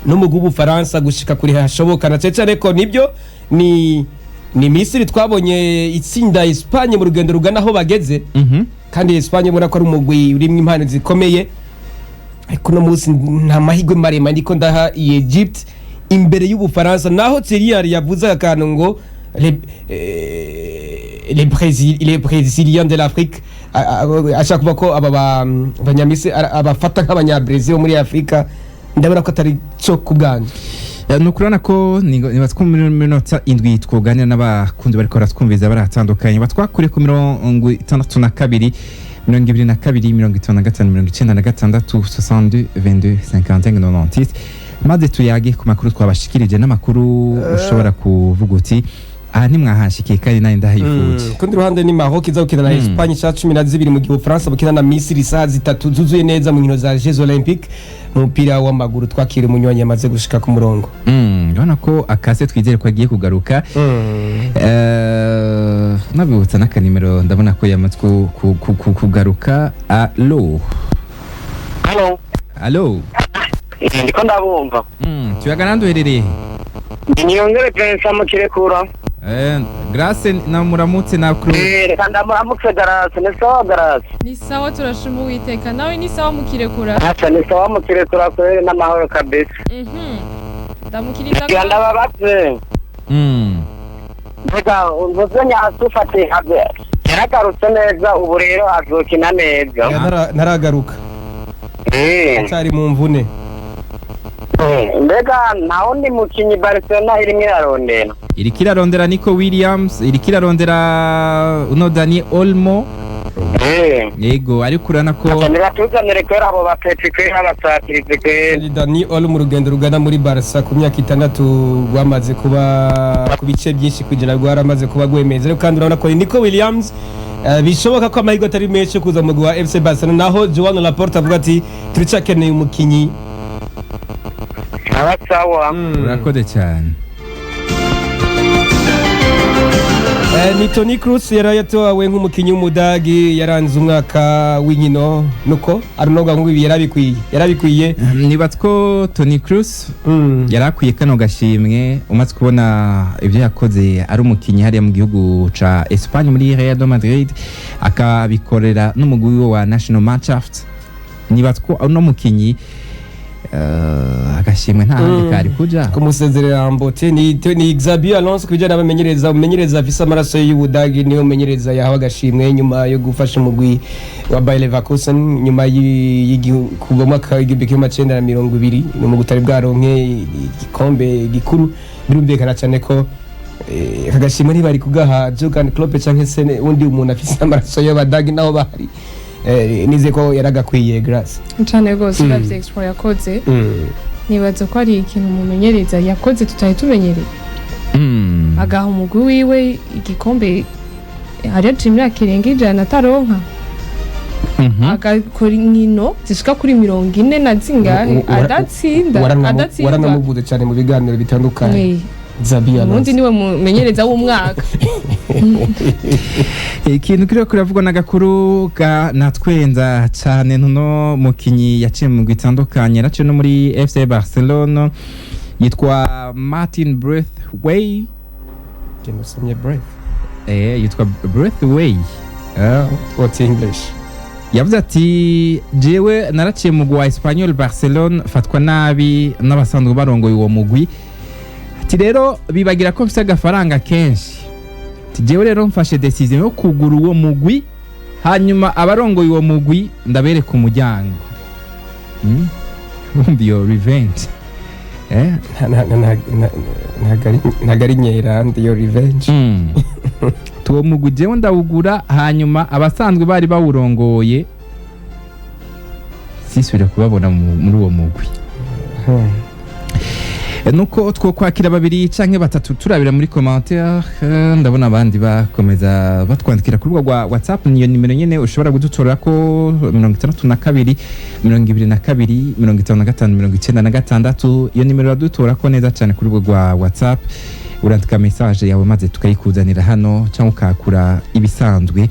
n'umugwi w'Ubufaransa gushika kure hashoboka, na cyane cyane ko nibyo ni Misiri twabonye itsinda Espagne mu rugendo rugana aho bageze, kandi Espagne ubona ko ari umugwi urimwo impano zikomeye, ariko uno munsi nta mahirwe maremare ndiko ndaha iyi Egypt imbere y'Ubufaransa, naho Thierry Henry yavuze akantu ngo les Brésiliens de l'Afrique, ashaka kuvuga ko aba banyamisiri abafata nk'abanyabrésil bo muri Afrika. Ndabona ko atari cyo ku bwanjye. Ni ukurabona ko nibaza ko muri minota 7 twoganira n'abakundi bariko baratwumviza baratandukanye, batwakure ku 62 22 55 96, 62 22 55 96, maze tuyage ku makuru twabashikirije n'amakuru ushobora kuvuga uti: "Aha ntimwahanshikiye kandi nanjye ndahifuje." Kundi ruhande ni Maroc iza gukina na Espagne isaha 12, mu gihe Ubufaransa bukina na Misiri isaha 3 zuzuye neza mu nkino za Jeux Olympiques mu mupira w'amaguru. Twakira umunywanyi yamaze gushika ku murongo. Urabona ko akase, twizere ko agiye kugaruka. Nabibutsa n'akanimero, ndabona ko yamaze kugaruka. Allo? Halo. Allo? Ndiko ndabumva. Tuyaga nande, uherereye he? Niyongere Vincent mu Kirekura. Grace na muramutse na Claude. Reka ndamuramutse Grace, ni sawa Grace? Ni sawa, turashima Uwiteka. Nawe ni sawa mu Kirekura? Asa ni sawa mu Kirekura kweli, n'amahoro kabisa. Ndamukiriza. Ngira ndababaze. Mbega mvuze Ansu habe yaragarutse neza, ubu rero azokina neza? Ntaragaruka, acyari mu mvune. Mbega nta wundi mukinyi Barcelona irimo irarondera? Iriko irarondera Nico Williams, iriko irarondera uno Dani Olmo. Yego, ariko urabona ko Nibatuzanire kubera abo bapeti kweri, abasatirizi kweri. Dani Olmo, urugendo rugana muri Barca ku myaka 6 rwamaze kuba ku bice byinshi kugira rwaramaze kuba rwemeza, ariko kandi urabona ko Nico Williams bishoboka ko amahirwe atari menshi yo kuza mu mugwi wa FC Barcelona, naho Joan Laporta avuga ati turacyakeneye umukinyi. Aba sawa. Urakoze cyane. Ni Toni Kroos yari yatowe nk'umukinyi w'Umudagi yaranze umwaka w'inkino, nuko arunoga nk'ubu yarabikwiye. Nibatse ko Toni Kroos yari akwiye kano gashimwe, umaze kubona ibyo yakoze ari umukinyi hariya mu gihugu ca Espagne muri Real de Madrid, akabikorera n'umugwi we wa National Mannschaft. Nibatse ko uno mukinyi agashimwe nta handi kari kuja. Kumusezerera Mbote ni Xabi Alonso ku bijyanye n'abamenyereza, umumenyereza afise amaraso y'Ubudagi niwe mumenyereza yahawe agashimwe nyuma yo gufasha umugwi wa Bayer Leverkusen nyuma kuva mu mwaka w'1920, ni umugwi utari bwaronke igikombe gikuru. Birumvikana cyane ko aka gashimwe ntibari kugaha Jurgen Klopp canke se undi umuntu afise amaraso y'Abadagi naho bahari. Nizeye ko yaragakwiye, Grace. Cane rwose, uravye exploit yakoze, nibaza ko ari ikintu umumenyereza yakoze tutari tumenyereye, agaha umugwi wiwe igikombe hari haciye imyaka irenga 100 ataronka, agakora inkino zishika kuri 40 na zingahe adatsinda, adatsindwa. Waranamuvuze cyane mu biganiro bitandukanye. Xabi Ubundi Alonso niwe mumenyereza w'umwaka. Ikintu kiriho kiravugwa n'agakuru ga natwenza cyane, ntuno mukinyi yaciye mu migwi itandukanye, yaraciye no muri FC Barcelona, yitwa Martin Braithwaite. Genda usomye breath. Yitwa Braithwaite. What English? Yavuze ati jewe naraciye mu wa Espanyol Barcelone, fatwa nabi n'abasanzwe barongoye uwo mugwi. Ati rero bibagira ko mfise agafaranga kenshi. Ati jewe rero mfashe decision yo kugura uwo mugwi, hanyuma abarongoye uwo mugwi ndabereka umuryango. Urumva iyo revenge? Ntago ari nyerande iyo revenge. Tuwo mugwi jewe ndawugura, hanyuma abasanzwe bari bawurongoye sisubire kubabona muri uwo mugwi. Nuko two kwakira babiri canke batatu, turabira muri commentaire. Ndabona abandi bakomeza batwandikira ku rubuga rwa WhatsApp, niyo nimero nyene ushobora kudutora ko 62 22 55 96. Iyo nimero uradutora ko neza cyane ku rubuga rwa WhatsApp, urandika message yawe maze tukayikuzanira hano cyangwa ukakura ibisanzwe.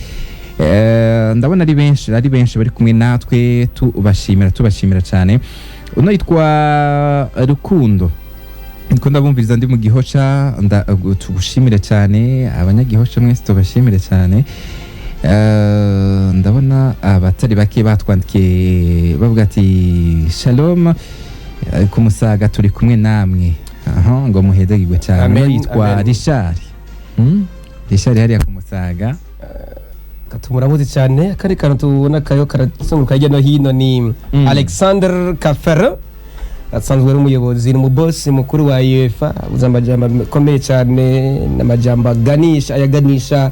Ndabona ari benshi bari kumwe natwe, tubashimira cyane. Uno yitwa Rukundo, niko ndabumviriza ndi mu Gihosha, tugushimire cyane. Abanyagihosha mwese tubashimire cyane. Ndabona abatari bake batwandikiye bavuga ati shalom, ku Musaga turi kumwe namwe. Aha, ngo muhezagirwe cyane. Amen, Uno yitwa amen. Richard, Richard hariya ku Musaga. Katumurabuze cyane. Akandi kantu tubona kayo karazunguruka hirya no hino ni Alexander Ceferin, asanzwe ari umuyobozi, ni umubosi mukuru wa UEFA, avuze amajambo akomeye cyane n'amajambo aganisha ayaganisha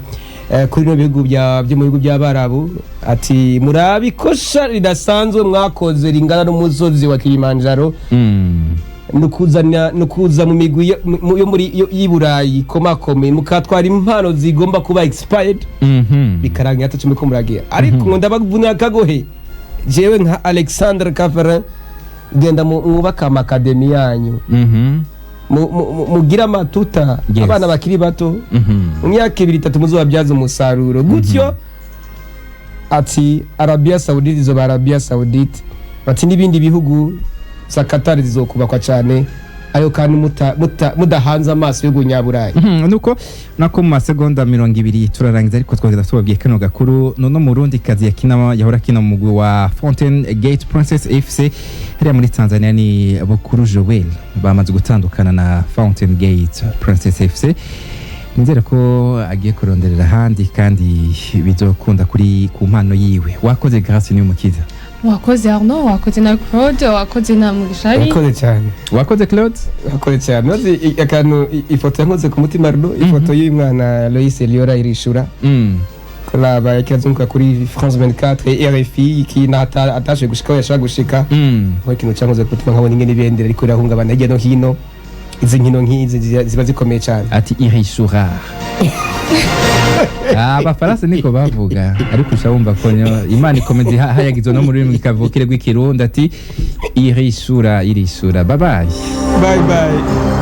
kuri bino bihugu byo mu bihugu by'Abarabu, ati murabe ikosa ridasanzwe mwakoze ringana n'umusozi wa Kilimanjaro, nukuza mu migwi yo muri y'i Burayi komakome, mukatwara impano zigomba kuba expired, bikarangira ataco muriko muragira. Ariko ngo ndabavunira akagohe, jewe nka Alexandre Ceferin, genda mwubake ama academy yanyu, mugire amatuta abana bakiri bato, mu myaka 2 3 muzobabyaza umusaruro gutyo. Ati Arabia Saudite izoba Arabia Saudite, ati n'ibindi bihugu za Qatar zizokubakwa cyane. Ariko kandi mudahanze amaso y'ubunyaburayi. Nuko nako mu masegonda 20 turarangiza, ariko twageza tubabwiye kano gakuru. Nono murundi kazi yakina, yahora akina mu mugwi wa Fountain Gate Princess FC hariya muri Tanzania, ni Bukuru Joel, bamaze gutandukana na Fountain Gate Princess FC. Nizere ko agiye kuronderera ahandi kandi bizokunda kuri ku mpano yiwe. Wakoze, Grace ni umukiza. Wakoze Arnaud, wakoze na Claude, wakoze na Mugishari. Urakoze cyane. Wakoze, Claude. Urakoze cyane. Maze akantu ifoto yankoze ku mutima runo, ifoto y'uyu mwana Loïs Eliora irishura kuraba yakazunguka kuri France 24, RFI, ikintu atashoboye gushika aho yashaka gushika. Aho ikintu cyankoze ku mutima, nkabona ingene ibendera ariko irahungabana hirya no hino. Izi nkino nk'izi ziba zikomeye cyane. Ati irishura, abafaransa niko bavuga, ariko uca wumva ko Imana ikomeza ihayagizwa no mu rurimi kavukire rw'ikirundi. Ati irishura, irishura. Bye bye. Bye bye.